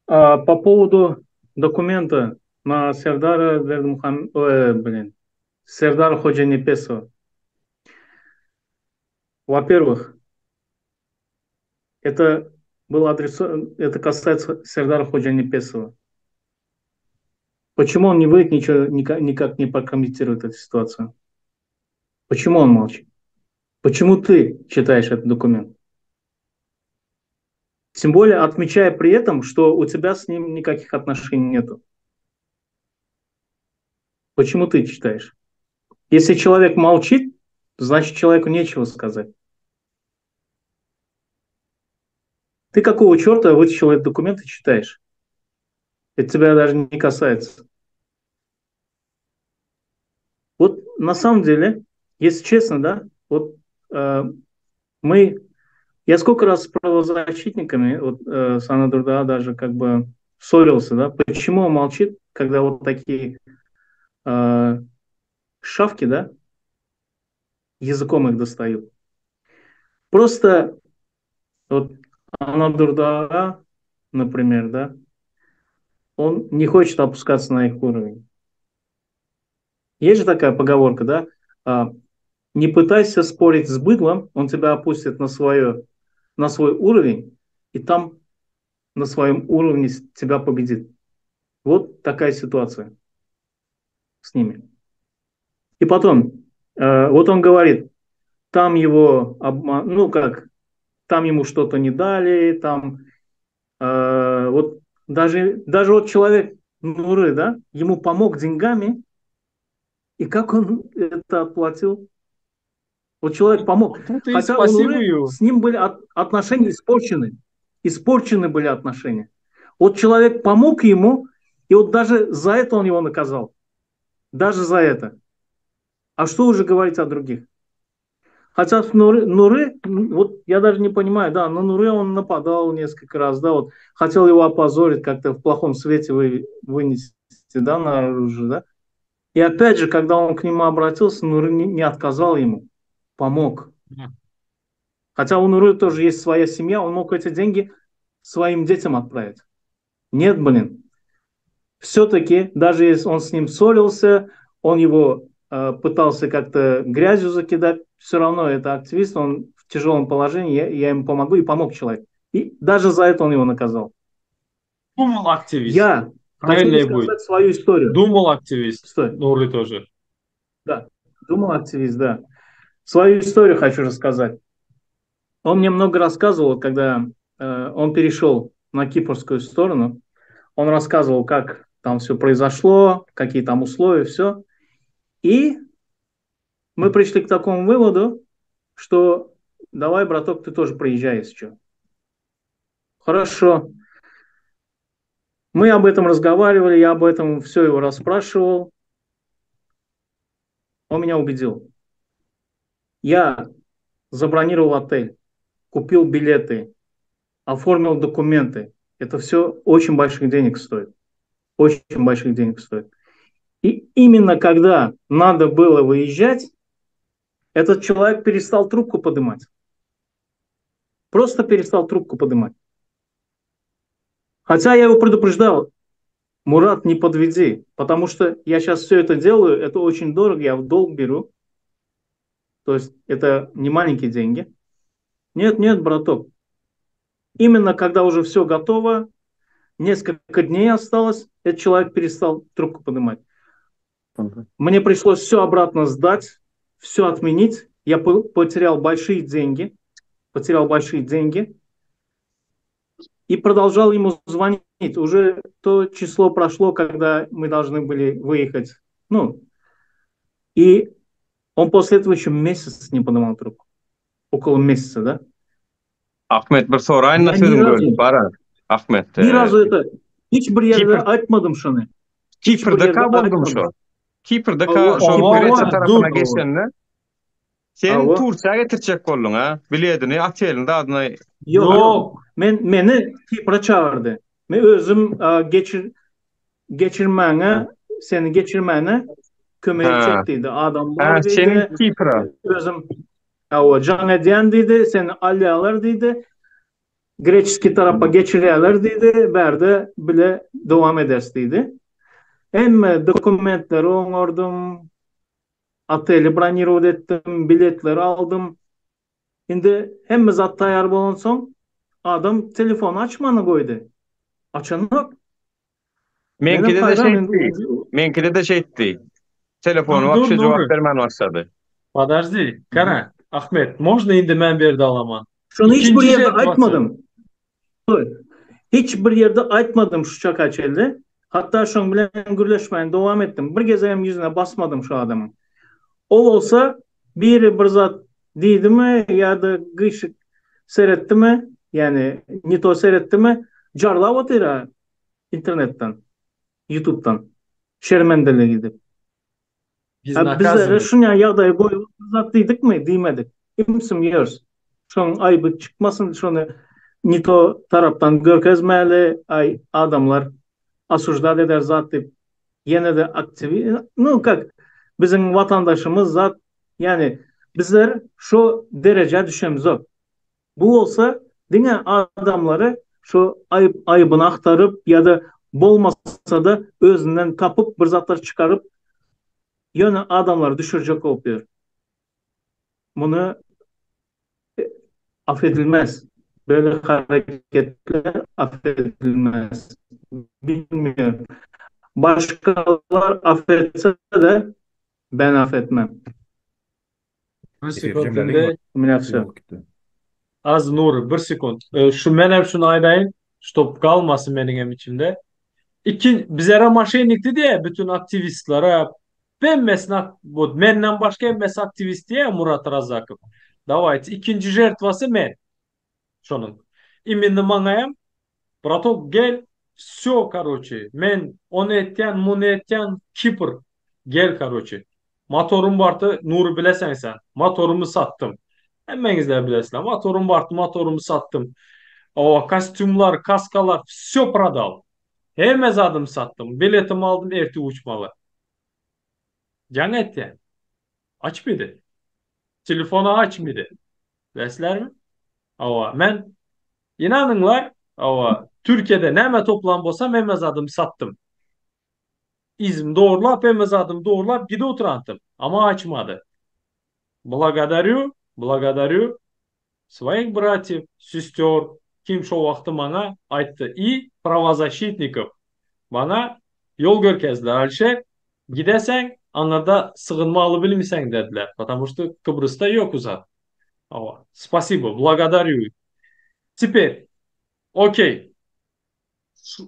По поводу dokumenta na Serdara Berdimuhamedowa, blin, Serdara Hojanepesowa. Во-первых, это был адресован, это касается Сердара Ходжанепесова. Почему он не выйдет, ничего, никак, никак не прокомментирует эту ситуацию? Почему он молчит? Почему ты читаешь этот документ? Тем более отмечая при этом, что у тебя с ним никаких отношений нету. Почему ты читаешь? Если человек молчит, значит человеку нечего сказать. Ты какого черта вытащил этот документ и читаешь? Это тебя даже не касается. Вот на самом деле, если честно, да, вот э, мы, я сколько раз с правозащитниками, вот э, с Анна Дурда даже как бы ссорился, да, почему он молчит, когда вот такие э, шавки, да, языком их достают. Просто вот Анна например, да, он не хочет опускаться на их уровень. Есть же такая поговорка, да? А, не пытайся спорить с быдлом, он тебя опустит на, свое, на свой уровень, и там на своем уровне тебя победит. Вот такая ситуация с ними. И потом, э, вот он говорит, там его обман, ну как, там ему что-то не дали, там э, вот даже, даже вот человек Нуры, да, ему помог деньгами, и как он это отплатил? Вот человек помог. Ну, ты Хотя у спасибо Нуры его. с ним были от, отношения испорчены. Испорчены были отношения. Вот человек помог ему, и вот даже за это он его наказал. Даже за это. А что уже говорить о других? Хотя с Нуры, Нуры, вот я даже не понимаю, да, на Нуры он нападал несколько раз, да, вот хотел его опозорить, как-то в плохом свете вы, вынести, да, наружу, да. И опять же, когда он к нему обратился, Нуры не, не отказал ему, помог. Хотя у Нуры тоже есть своя семья, он мог эти деньги своим детям отправить. Нет, блин. Все-таки, даже если он с ним ссорился, он его э, пытался как-то грязью закидать, все равно это активист, он в тяжелом положении, я, я ему помогу, и помог человек. И даже за это он его наказал. Думал активист. Я хочу Правильнее рассказать будет. свою историю. Думал активист. Стой. Нуры тоже. Да, думал активист, да. Свою историю хочу рассказать. Он мне много рассказывал, когда э, он перешел на кипрскую сторону. Он рассказывал, как там все произошло, какие там условия, все. И мы пришли к такому выводу, что давай, браток, ты тоже приезжай, если что. Хорошо. Мы об этом разговаривали, я об этом все его расспрашивал. Он меня убедил. Я забронировал отель, купил билеты, оформил документы. Это все очень больших денег стоит. Очень больших денег стоит. И именно когда надо было выезжать, этот человек перестал трубку поднимать. Просто перестал трубку поднимать. Хотя я его предупреждал, Мурат, не подведи, потому что я сейчас все это делаю, это очень дорого, я в долг беру. То есть это не маленькие деньги. Нет, нет, браток. Именно когда уже все готово, несколько дней осталось, этот человек перестал трубку поднимать. Мне пришлось все обратно сдать, все отменить. Я потерял большие деньги, потерял большие деньги и продолжал ему звонить. Уже то число прошло, когда мы должны были выехать. Ну, и он после этого еще месяц не поднимал трубку. Около месяца, да? Ahmet bir soraýyn Я ни sözüň разу, bölüp bara. Ahmet. ни разу это hiç bir ýerde Kipr aýtmadym şuny. Hiç bir Kiprde ýerde ka boldum aýtmadym. şu. Kiprde ka Hawa, şu Hawa, Greçiýa dur. tarapyna geçende sen Hawa. Turkiýa getirjek bolduň ha. Biledini otelin adyna Ýok, ýok. Ýok. Men meni Kipre çagyrdy. Men özüm a, geçir geçirmäne, seni geçirmäne kömek Ha. etjek diýdi. Adam bar Ha, diýdi. senin Kipre. Özüm hawa jaň edýän diýdi, seni alýarlar diýdi. Greçki tarapa geçirýärler diýdi, bärde bile dowam ederis diýdi. Hemme dokumentleri oňardym, oteli bronировать etdim, biletleri aldym. Indi hemme zat taýýar bolansoň adam telefon açmany goýdy. Açanok. Menem Meňkide de haýran şeýtdi. indi Meňkide de şeýtdi. Telefonu Dur, wapşe dur. jogap bermän başlady. Подожди, Kara, Ahmet, можно indi men berdi alaman? Şuny hiç bir Ikinji ýerde situasiýa. aýtmadym. Hiç bir ýerde aýtmadym şu çaka çenli. Hatda şoň bilen gürleşmän dowam etdim. Bir gezegem ýüzüne basmadym şu adamyň. O bolsa biri bir zat diýdimi ýa-da gyşyk seretdimi, ýagny не то seretdimi, jarlap otyr internetden, YouTube'dan. Şermendeli gidip. Biz Ha, bizlere nakazanyk. şuňa ýagdaý goýup bir zat diýdikmi? Diýmedik. Kimsim ýörüs. Şoň aýby çykmasyn, şony не то tarapdan görkezmäli, aý adamlar осуждать eder zat diýip ýene-de aktivi, ну как biziň watandaşymyz zat, ýagny bizler şu derejä düşemizok. Bu bolsa diňe adamlary şu aýyp aýybyny agtaryp ýa-da bolmasa-da özünden tapyp bir zatlar çykaryp. Ýöne adamlary düşürjek bolup ýör. Muny affedilmez. Böyle hareketler affedilmez. Bilmiyorum. Başkalar affetse de ben affetmem. Bir sekund indi. Az Nury bir sekund. Şu menem şuny aýdaýyn, ştob galmasyn meniňem içimde. Iki bizere moşennikdi diýä bütün aktiwistlere hemmesine wot menden başga hemmesi aktiwist diýä Murat Razakow. Dawayte ikinji žertwasy men. Şonuň. Imенно maňa hem bratok gel wsё karoçe men ony etýän muny etýän Kipr gel karoçe. Motorym bardy Nury bileseň sen. Motorymy satdym. Hemmeňizler bilesizler. Motorym bardy motorymy satdym. Owa kostýumlar kaskalar wsё prodal. Hemme zadymy satdym. Biletimi aldym ertir uçmaly. Jaň etýän. Açmady. Telefony açmady. Bilesizlermi? Hawa, men ynanyňlar, hawa, Türkiýede näme toplan bolsam hemme zadymy satdym. Yzym dogurlap, hemme zadymy dogurlap gidip oturantym. Amma açmady. Blagodarýu, blagodarýu swoich bratýew, sestýor, kim şo wagty maňa aýtdy i prawozasşitnikow maňa ýol görkezdiler, Alişer, gideseň, aňyrda sygynma alybilmiseň dediler, потому что Kybrysda ýok uzat. Hawa, spasibo, blagodarýu. Teper, okey,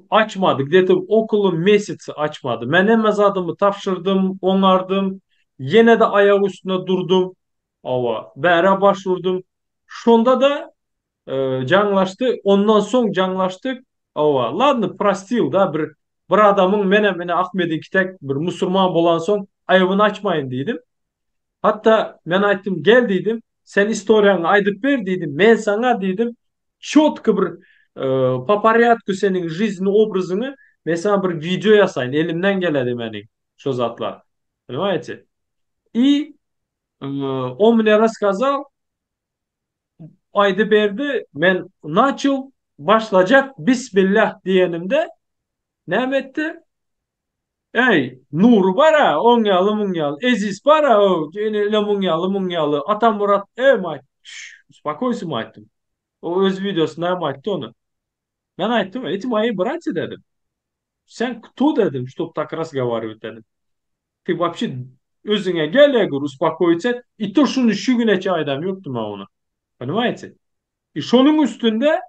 açmady, gde-to okolo mesýaca açmady. Men hemme zadymy tabşyrdym, oňardym, ýene-de aýak üstüne durdum. Hawa, bärä baş urdum. Şonda-da jaňlaşdy, ondan soň jaňlaşdyk. Hawa, ladno, prostil, da, bir bir adamyň menem ine Ahmediňki tek bir musurman bolansoň aýybyny açmaýyn diýdim. Hatda men aýtdym, gel diýdim, sen istoriýaňy aýdyp ber diýdim, men saňa diýdim, çotko bir po porýadku seniň жизнenny obrazyňy men saňa bir wideo ýasaýyn, elimden geledi meniň şo zatlar. Понимаете? I on mne rasskazal, aýdyp berdi, men naçal başlajak bismillah diýenimde näme etdi? Eý, Nury bar-a, oň ýaly, muň ýaly, Eziz bar-a, o, ine, muň ýaly, muň ýaly, Atamyrat, eý, maý, şş, uspokойся, aýtdym. O öz wideosynda hem aýtdy ony. Men aýtdym, eti moýi bratýa dedim. Sen kto dedim, ştob tak razgowarýwat dedim. Ty wapşe özüňe gel ýa gör, uspokoýits et. I to şuny şu güneçe aýdam ýokdy maňa ony. Ponimaýte? I şonuň üstünde,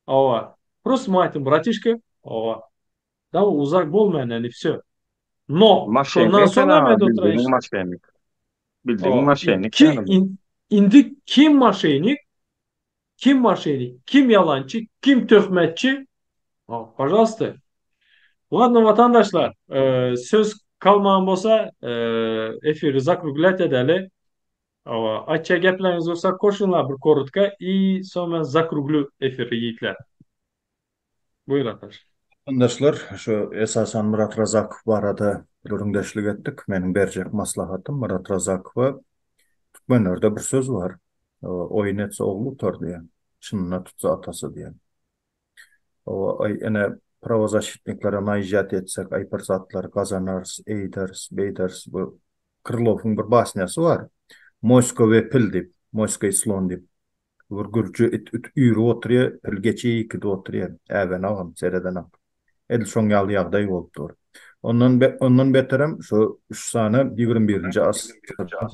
hawa, prosto aýtdym, bratişka, hawa, Dawa uzak bol menden i wsё. No, Moşennik şondan eken soň hem aga edip oturan bildigiň iş. moşennik. Bildigiň O, moşennik ki ýaly bu. in, indi kim moşennik, kim moşennik, kim ýalançy, kim töhmetçi? O, pažalsta. Ladno watandaşlar, e, söz kalman bolsa, e, efiri zakruglat edeli. Hawa, aýtjak gepleriňiz bolsa goşuňlar bir korotka i soň men zakruglю efiri ýigitler. Buýur Ataş. Watandaşlar, şu esasan Myrat Razakow barada gürrüňdeşlik etdik. Meniň berjek maslahatym Myrat Razakowa türkmenlerde bir söz bar. Oýun etse ogly utar diýen, çynyna tutsa atasy diýen. Aý ine prawozaşitniklere naýžat etsek aý bir zatlar gazanarys, eýderis, beýderis bu Krylowyň bir basnýasy bar. Moska we pil diýip, Moska i slon diýip. Bir gürji it üt üýrüp otyrýa, pil geçi ikide otyrýa, äbenagam, seredenok. Edil şoň ýaly ýagdaý bolup dur. Ondan ondan beterem şu üç sany 21-nji asyrda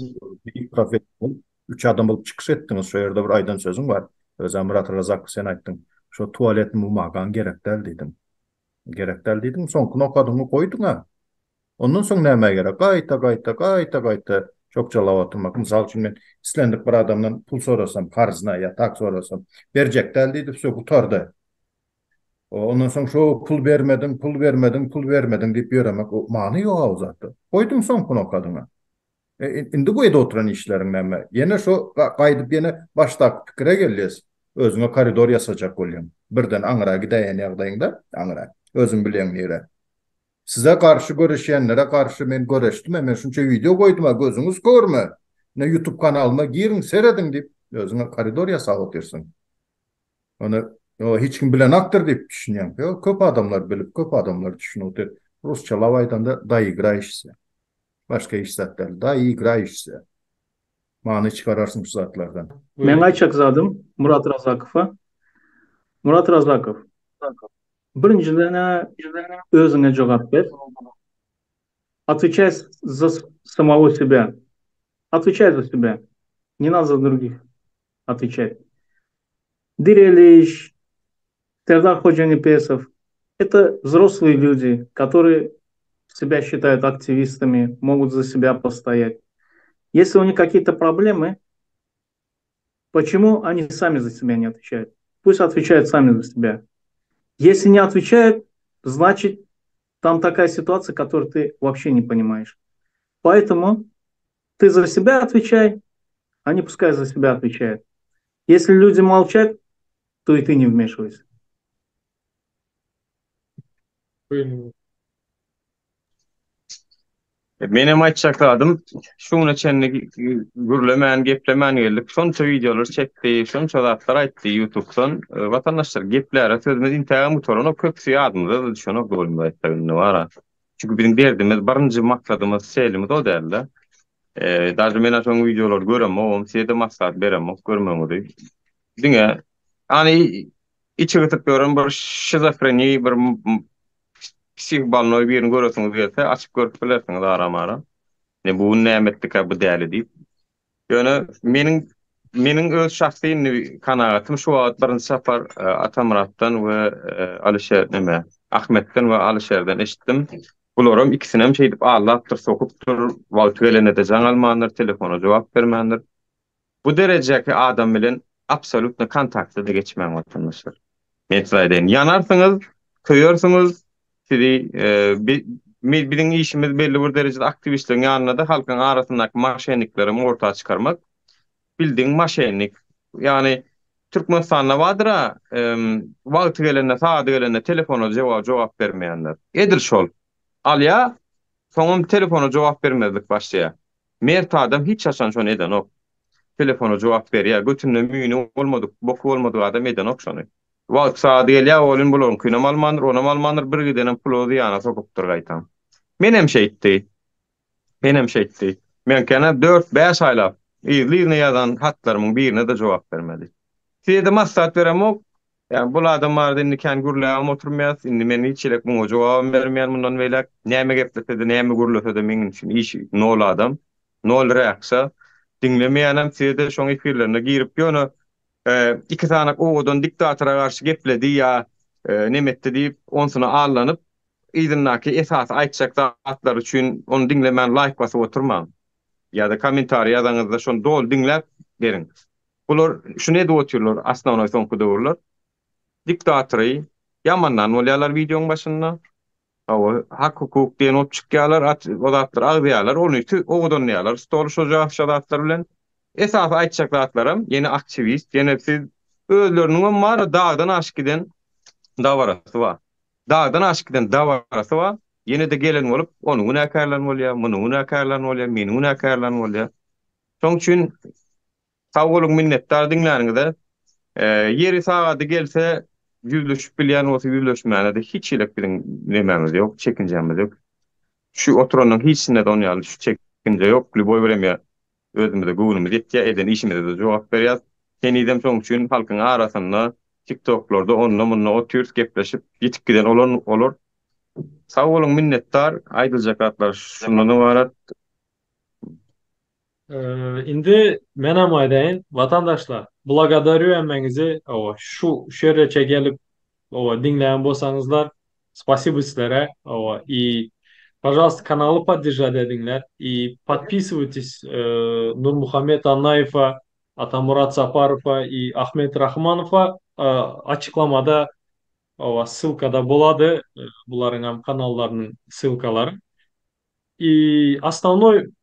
beýik professional üç adam bolup çykyş etdiňiz. Şo ýerde bir aýdan sözüň bar. Özem Myrat Razakow sen aýtdyň. Şo tualetni bumagaň gerek däl diýdiň. Gerek däl diýdiň, soňky nokadyňy goýduň-a. Ondan soň nämä gerek? Gaýta, gaýta, gaýta, gaýta çokjalap oturmak. Mysal üçin men islendik bir adamdan pul sorasam, karzyna ýa tak sorasam, berjek däl diýdi, wsё, gutardy. Ondan soň şo pul bermediň, pul bermediň, pul bermediň diýip ýöremek, o many ýok-a o zatda. Goýduň soňky nokadyňa. Indi bu edip oturan işleriň näme? Ýene şo gaýdyp ýene başdaky pikire gelýäs. Özüňe koridor ýasajak bolýaň. Birden aňyra gidäýen ýagdaýyňda, aňyra, özüň bilýäň nirä. Size garşy göreşýänlere garşy men göreşdim-ä, men şunça wideo goýdum-a, gözüňiz körmi? Ine ýutub kanalyma giriň, serediň diýip, özüňe koridor ýasap otyrsyň. Ony hiç kim bilenokdyr diýip düşünýäň. Ýok, köp adamlar bilip, köp adamlar düşünip otyr. Rusçalap aýdanda, doigraýşsýa. Başga hiç zat däl. Doigraýşsýa. Many çykararsyň şu zatlardan. Meň aýtjak zadym Murat Razakowa. Murat Razakow, birinjiden-ä özüňe jogap ber. Otweçaý za samogo sebýa. Otweçaý za sebýa. Ne nado za drugih otweçat. Direliş, Serdar Hojanepesow, это взрослые люди, которые себя считают активистами, могут за себя постоять. Если у них какие-то проблемы, почему они сами за себя не отвечают? Пусть отвечают сами за себя. Если не отвечают, значит, там такая ситуация, которую ты вообще не понимаешь. Поэтому ты за себя отвечай, они пускай за себя отвечают. Если люди молчат, то и ты не вмешивайся. Menem aýtjak zadym, şu güne çenli gürlemän, geplemän geldik. Şonça wideolar çekdi, şonça zatlar aýtdy ýutubdan. Watandaşlar, gepläre sözümiz intägem gutaranok, köpüsi ýadymyza-da düşenok dogrymy aýtsak indi bar-a. Çünki biziň derdimiz, birinji maksadymyz, selimiz o däl-de. Daže men-ä şoň wideolary göremogam, size-de maslahat beremok görmegiňizi. Diňe ýany içi gysyp ýören bir şizofreniý, bir psih bolnoý birini göresiňiz gelse, açyp görüp bilersiňiz aram-aram. Ne bu gün näme etdikä bu däli diýip. Ýöne meniň meniň öz şahsy indi kanagatym şu wagt birinji sapar Atamyratdan we Alyşer neme Ahmetden we Alyşerden eşitdim. Bularam ikisinem şeýdip aldapdyr, sokupdyr, wagty gelende-de jaň almandyr, telefona jogap bermändir. Bu derejeki adam bilen absolýutno kontakta-da geçmäň watandaşlar. Men size aýdaýyn, ýanarsyňyz, köýersiňiz, sizi biziň işimiz belli bir derejede aktiwistleriň ýanynda-da halkyň arasyndaky maşenniklerem orta çykarmak. Bildigiň maşennik. Ýagny Türkmenistanda bardyr-a, wagty gelende, sagady gelende telefona jogap bermeýänler. Edil şol. Alýar, soňam telefona jogap bermezlik başlaýar. Mert adam hiç haçan şony edenok. Telefona jogap berýär. Götünde müýni bolmadyk, boky bolmadyk adam edenok şony. Wagty sagady gelýär welin bularyňkynam almandyr, onam almandyr, bir gidenem puly zyýana sokupdyr gaýtam. Menem şeýtdi. Menem şeýtdi. Meňkänä dört-bäş aýlap yzly-yzyna ýazan hatlarymyň birine-de jogap bermedi. Size-de maslahat beremok. Ýa bul adam barada indi kän gürläbem oturmaýas. Indi men hiç hili muňa jogabam bermeýän mundan beýläk. Näme geplese-de, näme gürlese-de meň üçin işi nol adam. Nol reaksiýa. Diňlemeýänem size-de şoň efirlerine girip ýöne iki sanak owadan diktatora garşy gepledi ýa neme etdi diýip onsuna allanyp yzyndaky esasy aýtjak zatlary üçin ony diňlemän laýk basyp oturmaň. Ýa-da kommentariý ýazaňyzda şony doly diňläp beriň. Bular şuny edip otyrlar osnownoý soňky döwürler. Diktatory ýamandan bolýarlar wideoň başynda. Hawa, hak hukuk diýen bolup çykýarlar, at o zatlary agzaýarlar, ony owadanlaýarlar stoly şo şo zatlar bilen. Esasy aýtjak zatlaram ýene aktiwist, ýene siz özleriniňem bar dagdan aşyp giden dabarasy bar. Dagdan aşyp giden dabarasy bar. Ýene-de gelen bolup ony günäkärlän bolýar, muny günäkärlän bolýar, meni günäkärlän bolýar. Şoň üçin sag boluň minnetdar diňläniňize. Ýeri sagady gelse ýüzleşip bilýän bolsa ýüzleşmäne-de hiç hili biziň nemämiz ýok, çekinjämiz ýok. Şu oturanyň hiçisinde-de on ýaly şu çekinje ýok. Lýuboý wremýa özümize göwnümiz ýetýär, eden işimize-de jogap berýäs. Henizem şoň üçin halkyň arasynda tiktoklarda onda-munda otyrys gepleşip ýitip giden olar olar. Sag boluň minnetdar, aýdyljak zatlar şundan ybarat. Indi menem aýdaýyn, watandaşlar, blagodarýu hemmäňizi, hawa, şu şu ýerleçe gelip, hawa, diňleýän bolsaňyzlar, spasibo sizlere, hawa, i pažalsta kanaly podderžat ediňler i podpisywaýtes Nurmuhammet Annaýewa, Atamurat Saparowa i Ahmet Rahmanowa açyklamada, hawa, ssylkada bolady bularyňam kanallarynyň ssylkalary. I osnownoý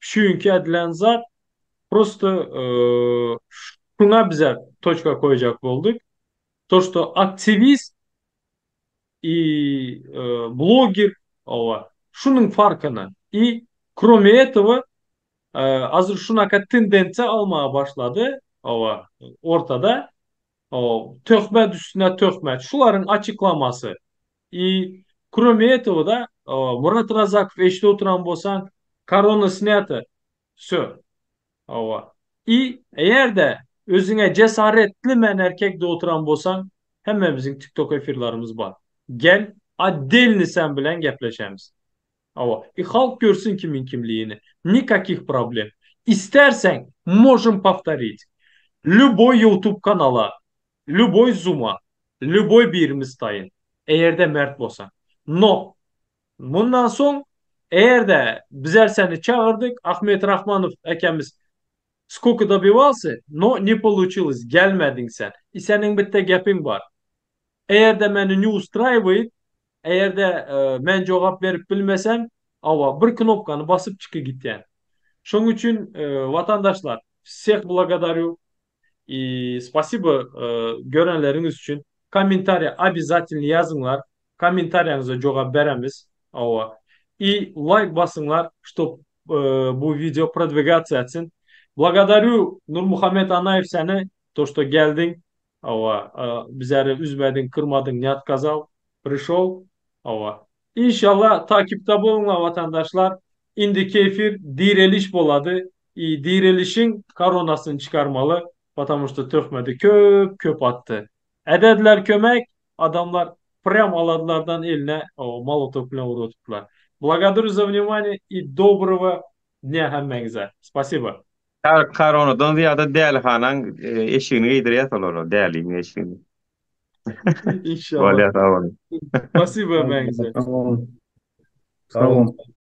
şu günki edilen zat prosto şuňa bize toçka koýjak bolduk. To što aktiwist i bloger owa şunuň farkyny i krome etogo azir şunaka tendensiýa almaga başlady owa ortada töhmet üstüne töhmet şularyň açyklamasy I krome etogo da Murat Razakow eşidip oturan bolsaň. Korona snýata. Wsё. Hawa. I eger-de özüňe jesaretli men erkek diýip oturan bolsaň, hemmemiziň TikTok efirlerimiz bar. Gel, otdelny sen bilen gepleşemiz. Hawa. I halk görsün kimiň kimligini. Nikakih problem. Isterseň, možem powtorit. Lýuboý YouTube kanala, lýuboý zuma, lýuboý birimiz taýyn. Eger-de mert bolsaň. No, Mundan soň, eger-de bizler seni çagyrdyk, Ahmet Rahmanow ekemiz skoka dobiwalsy, no ne poluçilys, gelmediň sen. I seniň bitte gepiň bar. Eger-de meni ne ustraiwaýet, eger-de men jogap berip bilmesem, awa, bir knopkany basyp çyky gitýän. Şoň üçin, watandaşlar, wseh blagodarýu i spasibo görenleriňiz üçin. Kommentariýa obýazatelny ýazyňlar. Kommentariýaňyza jogap beremiz. Hawa. I laýk basyňlar, ştob bu wideo prodwigasiýa etsin. Blagodarýu Nurmuhammet Anaýew seni, to što geldiň. Hawa, bizleri üzmediň, kyrmadyň, ne otkazal. Prişol. Hawa. Inşallah takipde boluňlar watandaşlar. Indiki efir direliş bolady. I direlişiň koronasyny çykarmaly, потому što töhmedi köp köp atdy. Edediler kömek, adamlar prýam aladylardan eline molotow bilen urup oturdylar. Blagodarю za vnimaniye i dobrogo dnýa hemmäňize. Spasibo. Koronadan zyýada dälihanaň eşigini geýdirýäs olara, däliň eşigini. Inşallah. Bolýar, sag boluň. Spasibo hemmäňize. Sag boluň. Sag boluň.